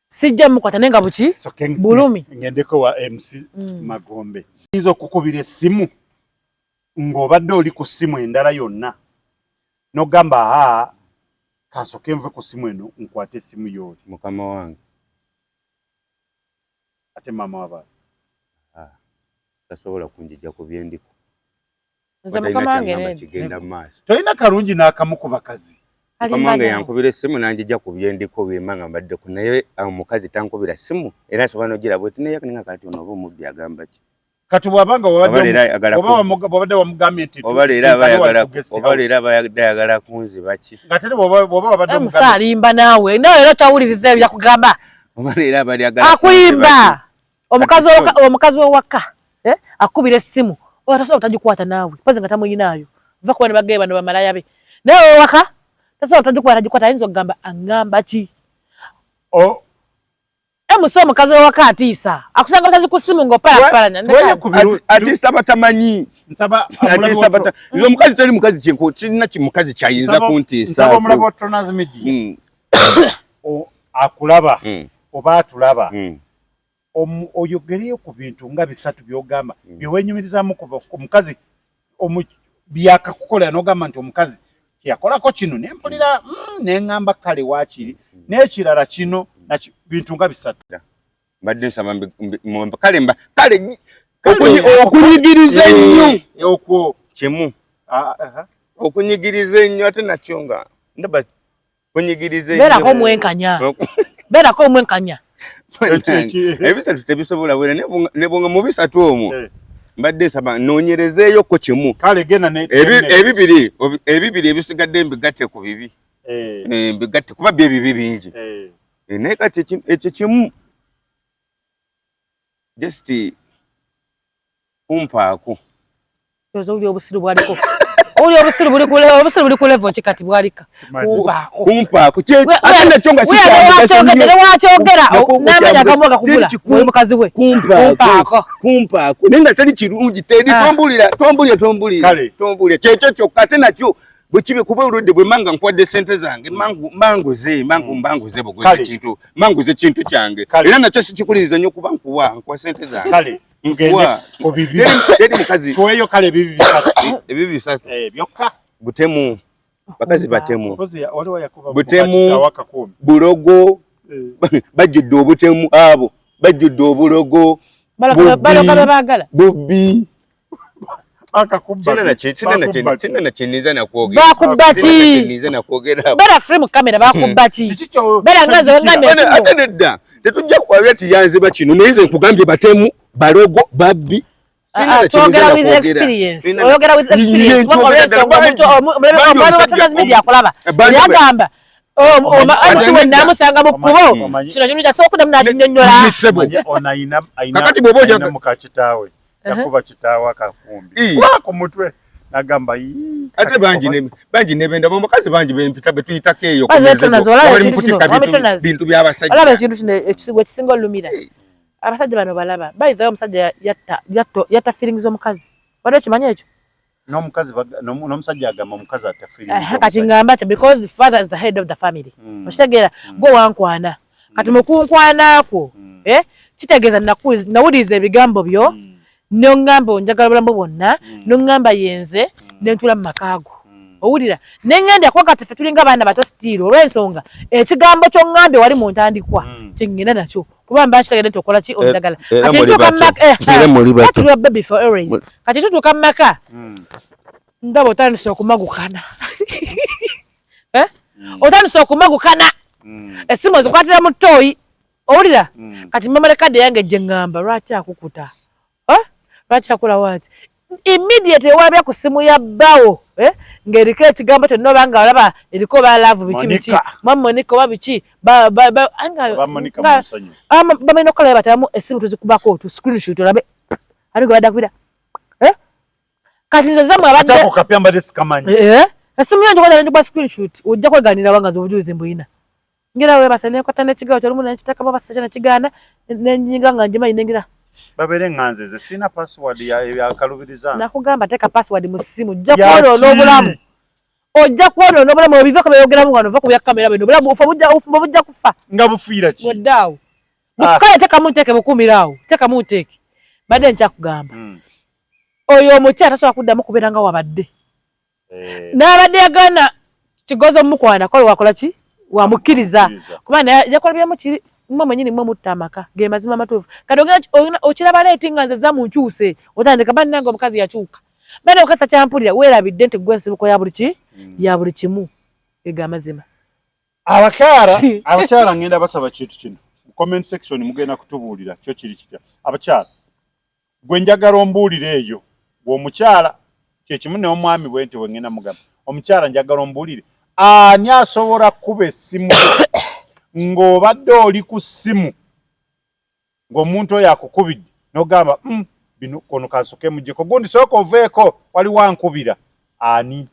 Speaker 2: Sijja mmukwata naye nga buki bulumi.
Speaker 1: Ngendeko wa MC Magombe. Oyinza okukubira essimu ng'obadde oli ku ssimu endala yonna n'ogamba aa kansoke nve ku ssimu eno nkwate essimu y'oli.
Speaker 3: Mukama wange.
Speaker 1: Ate maama w'abaana.
Speaker 3: Tasobola kunjija ku byendiko.
Speaker 2: Nze mukama wange nene.
Speaker 3: Kigenda mu maaso.
Speaker 1: Tolina kalungi n'akamu ku bakazi.
Speaker 3: Mukama wange yankubira essimu n'anjija ku byendiko byemma nga mbaddeko naye omukazi tankubira ssimu era asobola n'ogira bw'oti naye nga kati ono oba omubbi agamba ki?
Speaker 1: Kati bw'aba nga obadde wamugambye nti
Speaker 3: oba leero aba ayagala kunziba ki?
Speaker 1: Nga teri bw'oba wabadde
Speaker 2: omugambye. Alimba naawe nawe era okyawuliriza ebyo byakugamba.
Speaker 3: Oba leero aba ayagala
Speaker 2: akulimba. Omukazi owaka akubira essimu oba tasobola kutagikwata naawe mpozi nga tamuyinaayo va kuba ne bageye bano bamalaya be naye owaka tasobola kutagikwata tagikwata ayinza okugamba aŋŋamba ki? Emusa omukazi owaka atiisa akusanga busazi ku ssimu ng'opalapalanya.
Speaker 3: Atiisa batamanyi. Nze omukazi teri mukazi kirina mukazi kyayinza kuntiisa.
Speaker 1: Nsaba omulabi wa Tronas Media akulaba oba atulaba oyogereyo ku bintu nga bisatu by'ogamba bye weenyumirizaamu ku mukazi byakakukolera n'ogamba nti omukazi kyeyakolako kino ne mpulira ne ŋŋamba kale waakiri n'ekirala kino bintu nga bisatu.
Speaker 3: Mbadde nsaba kale kale okunyigiriza ennyo
Speaker 1: okwo
Speaker 3: kimu okunyigiriza ennyo ate nakyo nga ndaba kunyigiriza ennyo.
Speaker 2: Beerako omwenkanya. Beerako omwenkanya.
Speaker 3: Ebisatu tebisobola bwera ne bwonga mu bisatu omwo mbadde nsaba nnoonyerezeeyo ko kimu.
Speaker 1: Kale genda ne
Speaker 3: ebibiri ebisigadde mbigatte ku bibi. Mbigatte kuba byo ebibi bingi. Naye kati ekyo kimu just kumpaako.
Speaker 2: Oyo obusiru bwaliko. Oli obusiru buli ku obusiru buli ku level ki kati bwalika. Kumpaako.
Speaker 3: Kumpaako. Ate nakyo nga
Speaker 2: si wakyogera n'amanya agamu agakugula oli mukazi we.
Speaker 3: Kumpaako. Kumpaako. Naye nga teri kirungi teri tombulira tombulira tombulira. Tombulira kyekyo kyokka ate nakyo bwe kibe kuba oludde bwe manga nkuwadde ssente zange manguze manguze buguze kintu manguze kintu kyange era nakyo sikikuliriza nnyo kuba nkuwa ssente zange.
Speaker 1: Kale
Speaker 3: nkuwa teri mukazi
Speaker 1: tuweeyo kale ebibi bisatu.
Speaker 3: Ebibi bisatu
Speaker 1: byokka.
Speaker 3: Butemu bakazi batemu butemu bulogo bajjudde obutemu abo bajjudde obulogo bubbi. Kinene kyeninza nakwogera.
Speaker 2: Bakubba ki? Beera free mu kamera bakubba ki? Beera nga nze wengambye
Speaker 3: ate nedda tetujja kukwabira ti yanziba kino naye nze nkugambye batemu balogo babbi.
Speaker 2: Twogera with experience. Oyogera with experience. Omulabi wa Tronas Media akulaba. Yagamba Omusi we namusanga mu kkubo kino kintu kyasobola okuddamu n'akinyonnyola.
Speaker 3: Kakati bw'oba ojaga
Speaker 1: muka kitaawe yakuba kitaawe akakumbi ku mutwe nagamba
Speaker 3: ate bangi nebenda omukazi bangi bempita betuyitako eyo bali mukutikka bintu by'abasajja.
Speaker 2: Olaba ekintu kino ekisinga olumira abasajja bano balaba bayinzayo omusajja yatta feelings z'omukazi wadde okimanyi ekyo.
Speaker 1: N'omukazi n'omusajja agamba omukazi atta feelings.
Speaker 2: Kati ngamba nti because the father is the head of the family. Okitegeera gwe wankwana kati mukunkwanakwo kitegeeza nawuliriza ebigambo byo noŋŋamba onjagala bulamu bwonna noŋŋamba yenze nentula mu maka go owulira neŋŋenda kuba kati ffe tulinga baana bato sitiiro olw'ensonga ekigambo ky'oŋŋambye wali mu ntandikwa kyeŋŋenda nakyo kuba mba nkitegedde nti okola ki onjagala kati ntuuka mu maka tuli baby for always kati tutuuka mu maka ndaba otandise okumagukana otandise okumagukana essimu ozikwatira mu ttooyi owulira kati mmamale kadde yange gye ŋŋamba lwaki akukuta lwaki akola waati immediate ewalabya ku ssimu ya bbawo ng'eriko ekigambo kyonna oba nga olaba eriko ba love biki biki mwa Monica oba biki bamalina okukola bateramu essimu tuzikubako tu screenshot olabe ani gwe badda kubira kati nze zammwe abadde essimu yange kwata nengikuba screenshot ojja kweganira wanga nze obujulizi mbuyina ngira webase nekwata n'ekigawo kyolumu nenkiteekamu abasajja nekigaana nenyiga nga ngimanyi nengira
Speaker 1: babeere nganze nze sirina password yakalubiriza
Speaker 2: nakugamba teeka password mu ssimu ojja kwonoona obulamu ojja kwonoona obulamu obiva beyogeramu wano ova ku bya kamera bino obulamu ofumbo bujja kufa
Speaker 1: nga bufiira ki
Speaker 2: oddaawo kale teekamu nteeke bukuumira awo teekamu nteeke badde nkyakugamba oyo omukyala tasobola kuddamu kubeera nga wabadde n'abadde yagaana kigozo mukwana kola wakola ki wamukkiriza kuba naye yakola byamu kiri mmwe mwennyini mmwe mutta amaka ge mazima amatuufu kati okiraba leeti nga nze zamu nkyuse otandika bannange omukazi yakyuka bannange omukazi takyampulira weerabidde nti gwe ensibuko ya buli ki ya buli kimu ega amazima.
Speaker 1: Abakyala ngenda basaba kintu kino mu comment section mugenda kutubuulira kyo kiri kitya. Abakyala gwe njagala ombuulire eyo gwe kyekimu n'omwami bwe nti wengenda mugamba omukyala njagala ombuulire ani asobola kuba essimu ng'obadde oli ku ssimu ng'omuntu oyo akukubidde n'ogamba bino kono kansoke muggyeko gundi sooka oveeko waliwo ankubira ani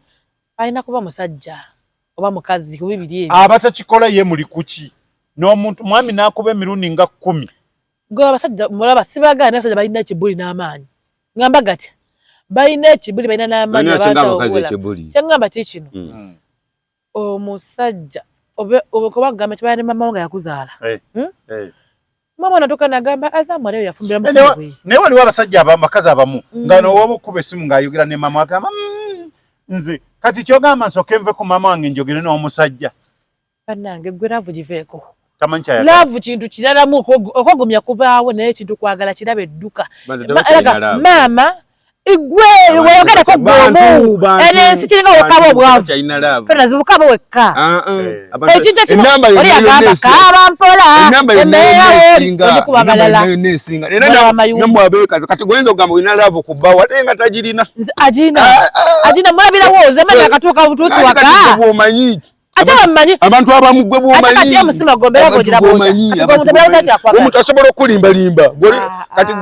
Speaker 2: alina kuba musajja oba mukazi ku bibiri ebyo
Speaker 1: abatakikola ye muli kuki n'omuntu mwami n'akuba emirundi nga 10
Speaker 2: gwe abasajja mulaba sibagaana abasajja balina ekibuli n'amaanyi ngamba gatya balina ekibuli balina n'amaanyi kyeŋŋamba ki kino omusajja oba kugamba kibaala ne mama nga yakuzaala mama natuuka nagamba azamu aliyo yafumbira mufumbwe
Speaker 1: naye waliwo abasajja abakazi abamu nga n'owoba okuba essimu ng'ayogera ne mama agamba nze kati kyogamba nsooke nve ku mama wange njogere n'omusajja
Speaker 2: bannange gwe laavu giveeko laavu kintu kiralamu okwogumya kubaawo naye ekintu kwagala kiraba edduka maama igwe weyogereko gwomu eno ensi kiringa wekaba obwavu fena zibukaba wekka ekintu ekimu oli agamba kaaba mpola embeerawo omukuba balala
Speaker 3: kati goyinza okugamba olina laavu ku bbaawo ate nga tagirina
Speaker 2: agirina agirina mulabirawo zemanya akatuuka butuusi waka
Speaker 3: bwomanyi
Speaker 2: ate bamanyi
Speaker 3: abantu abamu gwe bwomanyi omuntu asobola okulimbalimba kati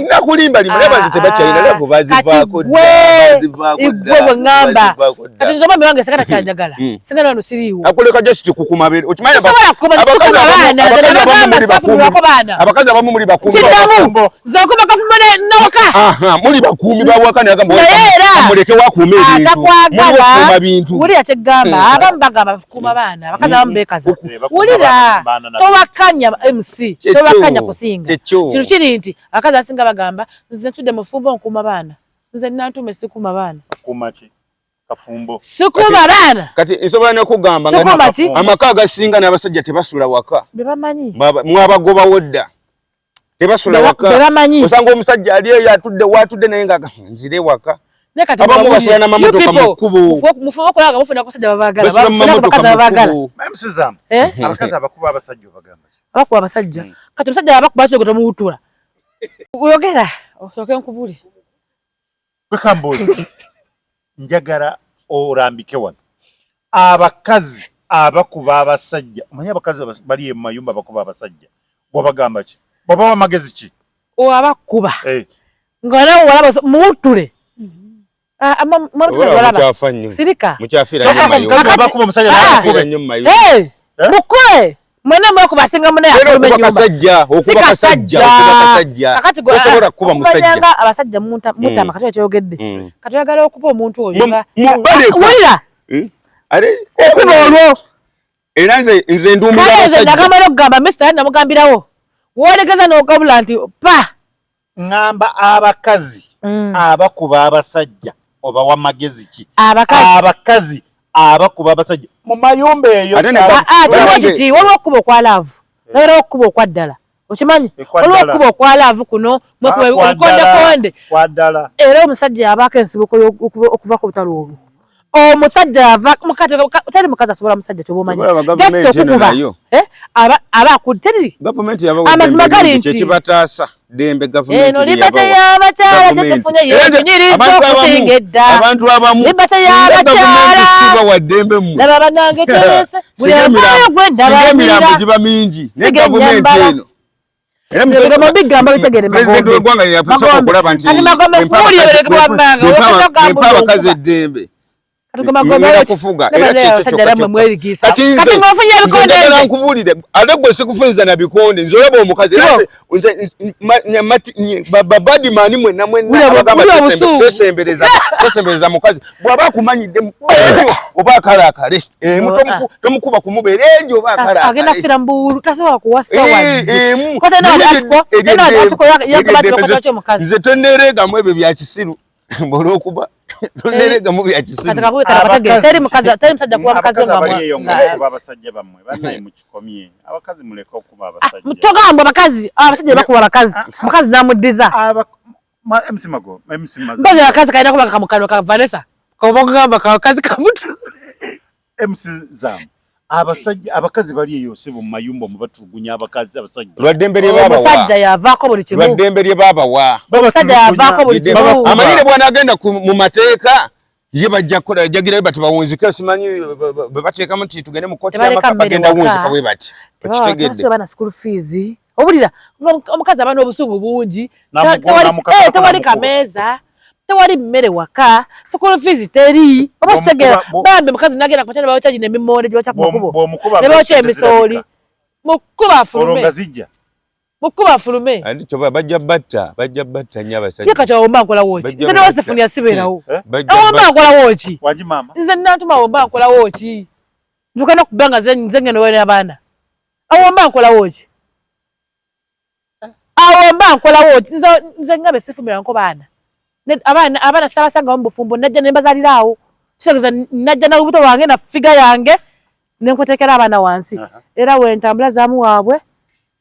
Speaker 3: nakulimbalimba naye abantu tebakyalina laavu bazivaako
Speaker 2: igwe bwe ŋŋamba kati nze omwami wange singa takyanjagala singa nano siriiwo
Speaker 3: akuleka just kukuma beere okimanyi abakazi abamu muli bakuumi
Speaker 2: kiddamu nze okuba kafumbo nawaka
Speaker 3: muli bakuumi bawaka naye agamba muleke wakuuma ebintu
Speaker 2: atakwagala wulira kyegamba abamu bagamba kuuma baana abakazi abamu beekaza wulira towakanya MC towakanya kusinga kino kiri nti abakazi abasinga bagamba nze ntudde mufumbo nkuuma baana nze nantume sikuuma baana
Speaker 1: kafumbo
Speaker 2: sikuuma baana
Speaker 3: kati nsobola n'okugamba amaka agasinga n'abasajja tebasula waka
Speaker 2: bebamanyi
Speaker 3: mwabagobawo dda tebasula waka osanga omusajja ali eyo atudde waatudde naye nga nzire waka abamu basula n'amamotoka mu kkubo
Speaker 2: mufuba okulaba nga mufuna abasajja babaagala abakazi babaagala
Speaker 1: abakazi abakuba abasajja obagamba
Speaker 2: abakuba abasajja kati omusajja abakuba kyogo tomuwutula oyogera osooke nkubule
Speaker 1: kwekambuuzi njagala orambike wano abakazi Abakuba abasajja, omanyi abakazi bali mu mayumba bakuba abasajja, bwobagamba ki? Bwobawa amagezi ki?
Speaker 2: Oabakuba eh. Nga nawe walaba muwuttule. Ah, sirika mukule mwena mwekuba singa mune afulume abasajja mutama kati ekyogedde kati oyagala okuba omuntu oyo wulira okuba olwo
Speaker 3: era nze nze ndumula
Speaker 2: abasajja nagamala okugamba mister namugambirawo wolegeza n'ogabula nti pa
Speaker 1: Ngamba abakazi mm. abakuba abasajja obawa magezi ki? Abakazi abakuba abasajja mu mayumba eyo
Speaker 2: ah, ah, kiriwo kiti waliwo okukuba okwa laavu naera okukuba okwa ddala okimanyi waliwo okukuba okwa laavu kuno omukondekonde era omusajja yabaako ensibuko okuva ku butalo olwo omusajja yava teri mukazi asobola musajja kyoba omanyi just okukuba eh, aba akuteri amazima gali nti
Speaker 3: kyekibataasa dembe
Speaker 2: gavumenti eno libate y'abakyala gyetufunye yetunyiriza okusinga edda
Speaker 3: abantu abamu
Speaker 2: libate y'abakyala
Speaker 3: sibawa ddembe mmwe
Speaker 2: laba banange kyerese buli avaayo gwe ndaba
Speaker 3: emirambo giba mingi naye gavumenti eno
Speaker 2: Era ebigambo bigamba bitegere
Speaker 3: President w'eggwanga yakusooka okulaba nti empa abakazi eddembe kufuga era kyekyo kyokka kati nze njagala nkubuulire ate gwe sikufunza na bikonde nze olaba omukazi babadimani mwenna mwenna abagamba sesembereza sesembereza mukazi bw'aba akumanyidde oba akalaakale emu tomukuba kumubeera egyo oba
Speaker 2: akalaakale
Speaker 3: nze toneereegamu ebyo bya kisiru olwokuba toneereegamu bya kisiru
Speaker 1: abasajja bammwe banaye mukikomye abakazi muleke okuba abasajja
Speaker 2: togamba abakazi abasajja bakuba abakazi mukazi namuddiza Mbazi akazi kalina kuba kamukano ka Vanessa koba kugamba kakazi kamutu
Speaker 1: MC Zam abasajja abakazi bali eyo sebo mu mayumba mu batulugunya abakazi abasajja
Speaker 3: lwaddembe lye babawa
Speaker 2: omusajja yavaako buli kimu
Speaker 3: lwaddembe lye babawa
Speaker 2: omusajja yavaako buli kimu
Speaker 3: amanyire bw'anaagenda mu mateeka ye bajja kukola jagirayo bati bawunzike simanyi bwe bateekamu nti tugende mu kkooti y'amaka bagenda wunzika bwe bati
Speaker 2: okitegedde abaana school fees obulira omukazi aba n'obusungu bungi tewali kameeza tewali mmere waka school fees teri oba kitegeera bambi mukazi nagenda kumakya ne bawokya gino emimmonde gye bawokya ku makubo ne bawokya emisooli mukuba afulume mukuba afulume
Speaker 3: andi kyoba bajja batta bajja batta nnyo abasajja
Speaker 2: ye kati awo mba nkolawo ki nze nawe sifunia sibeerawo eh? awo mba nkolawo ki nze nantuma awo mba nkolawo ki ntuuka nokuba nga nze ngenda owerera abaana awo mba nkolawo ki awo mba nkolawo ki nze nga besifumiranko baana abaana abaana sabasangawo mu bufumbo najja ne mbazaalira awo kitegeeza najja na lubuto lwange na figa yange ne nkuteekera abaana wansi era wentambula zaamu waabwe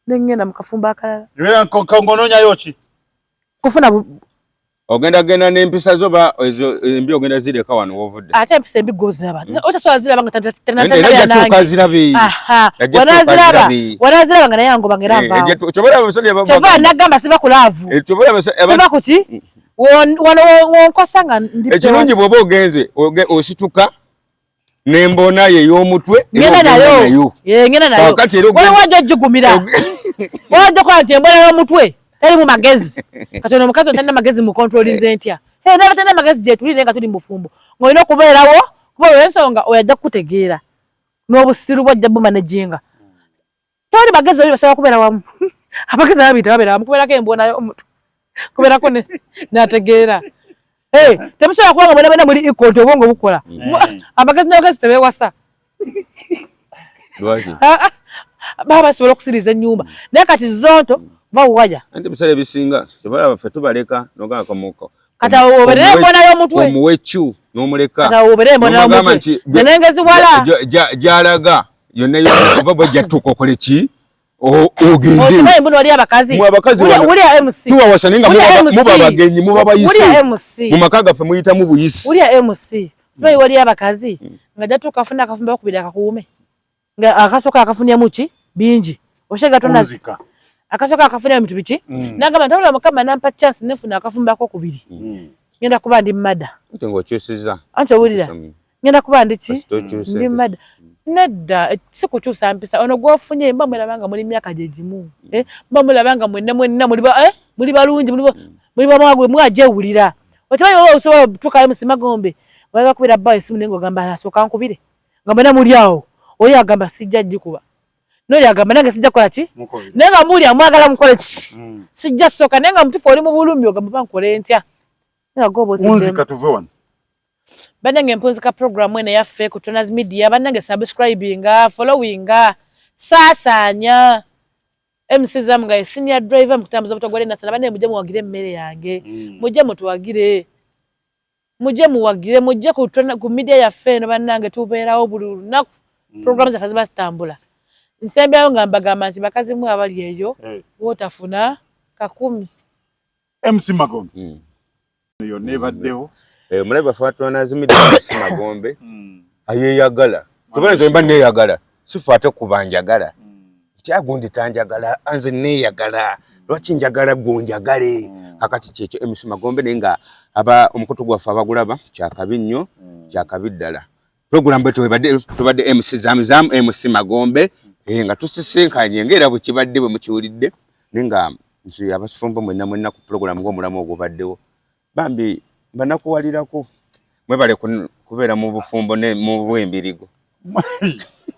Speaker 2: nengenda mu kafumbo akalala
Speaker 1: ngononyayo ki
Speaker 2: kufuna
Speaker 3: ogenda genda n'empisa zo ba ezo embi ogenda zireka wano wovudde
Speaker 2: ate empisa embi goziraba hmm. otasobola ziraba nga wanaziraba nga naye angoba ngera eh, nvaawo nagamba siva ku laavu eh, siva ku ki hmm. wano wonkosa nga
Speaker 3: ekirungi bw'oba ogenze osituka nembona ye y'omutwe
Speaker 2: ngenda nayo ngenda nayo
Speaker 3: kakati era
Speaker 2: ogenda wajja ojugumira wajja kwa nti embona y'omutwe teri mu magezi kati ono omukazi otalina magezi mu controlling ntya hey naba talina magezi gye tuli naye nga tuli mu bufumbo ng'olina okubeerawo kuba olw'ensonga oyo ajja kukutegeera n'obusiru bwajja bumanejinga tewali bagezi babiri basobola kubeera wamu abagezi ababiri tebabeera wamu kubeerako embona y'omuntu kubeerako nategeera hey, temusobola kuba nga mwena mwena muli equal nti obwongo bukola mm. abagezi n'abagezi tebeewasa
Speaker 3: lwaki
Speaker 2: ah, ah. baba basobola okusiriza ennyumba naye kati zonto bawaya
Speaker 3: anti ebiseera ebisinga tebalaba ffe tubaleka nogamba kamuka
Speaker 2: kati awo obeere embona y'omutwe
Speaker 3: omuwe kyu n'omuleka
Speaker 2: kati awo obeere embona y'omutwe nze nengezi wala
Speaker 3: gyalaga yonna yonna oba bwajja tuuka okole ki
Speaker 2: ogendeokimanyi mbuno wali abakazi
Speaker 3: mwe abakazi
Speaker 2: wulira MC
Speaker 3: tuwawasa naye nga muba bagenyi muba bayise mu maka gaffe muyitamu buyisi
Speaker 2: wulira MC tumanyi wali abakazi nga jatuuka afuna akafumba bakubira akakuume nga akasooka akafunyamu ki bingi oshega tonazi akasooka akafunyamu ebintu biki mm. nagamba nti wabula mukama nampa chance nefuna akafumbako kubiri mm. ngenda kuba ndi mada
Speaker 3: ng'okyusiza
Speaker 2: anti owulira ngenda kuba ndi ki ndi mada. Nedda, si kukyusa mpisa. Ono gw'ofunye mba mulaba nga muli myaka gye gimu, eh? Mba mulaba nga mwenna mwenna muli balungi, muli bamwagwe, mwajewulira. Okimanyi oba osobola otuukayo mu Simagombe, wayagala kubira bba essimu naye ng'ogamba asooka nkubire, nga mwenna muli awo, oli agamba sijja gikuba, n'oli agamba nange sijja kukola ki, naye nga muli amwagala mukole ki, sijja sooka, naye nga mutuufu oli mu bulumi, ogamba oba nkole ntya.
Speaker 1: Unzika tuve wano.
Speaker 2: Bannange, mpunzika programu eno eyaffe ku Tonas Media. Bannange, subscribinga, followinga, saasaanya. MC Zam nga ye senior driver mu kutambuza obutogole nasana. Bannange, mujje muwagire emmere yange, mujje mutuwagire, mujje muwagire, mujje ku media yaffe eno. Bannange, tubeerawo buli lunaku, programu zaffe ziba zitambula. Nsembyayo nga mbagamba nti bakazi mwe abali eyo, wootafuna 1000.
Speaker 1: MC Magombe yonna ebaddewo.
Speaker 3: Omulabi waffe wa Tonas Media MC Magombe ayeeyagala. Tubona nze mba neeyagala, sifa ate kuba njagala kyagundi tanjagala, nze neeyagala. Lwaki njagala gwonjagale? Kakati kyekyo MC Magombe, naye nga aba omukutu gwaffe abagulaba kyakabi nnyo, kyakabi ddala. Program bwe tubadde MC Zamzam, MC Magombe, nga tusisinkanye ng'era bwe kibadde bwe mukiwulidde, naye nga nsi abasufumbo mwenna mwenna ku program ng'omulamu ogubaddewo, bambi banakuwalirako, mwebale kubeera mu bufumbo ne mu bwembirigo.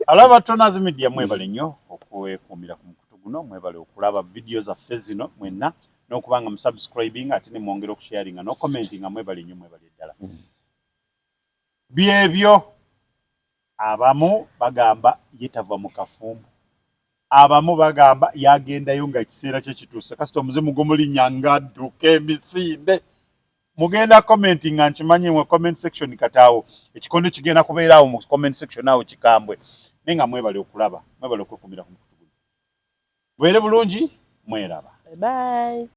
Speaker 1: Alaba Tonas Media, mwebale nnyo okwekuumira ku mukutu guno, mwebale okulaba vidiyo zaffe zino mwenna n'okuba nga musubscribing, ate ne mwongera okusharinga n'ocommentinga. Mwebale nnyo, mwebale ddala. Byebyo, abamu bagamba ye tava mu kafumbo, abamu bagamba yagendayo nga ekiseera kye kituuse, kasita omuzimu gumulinnya ng'adduka emisinde. Mugenda comment nga nkimanyi mu comment section, kati awo ekikondo kigenda kubeera awo mu comment section awo kikambwe, naye nga mwebale okulaba, mwebale okwekumira ku mukutu guno. Mubeere bulungi, mweraba.
Speaker 2: Bye bye.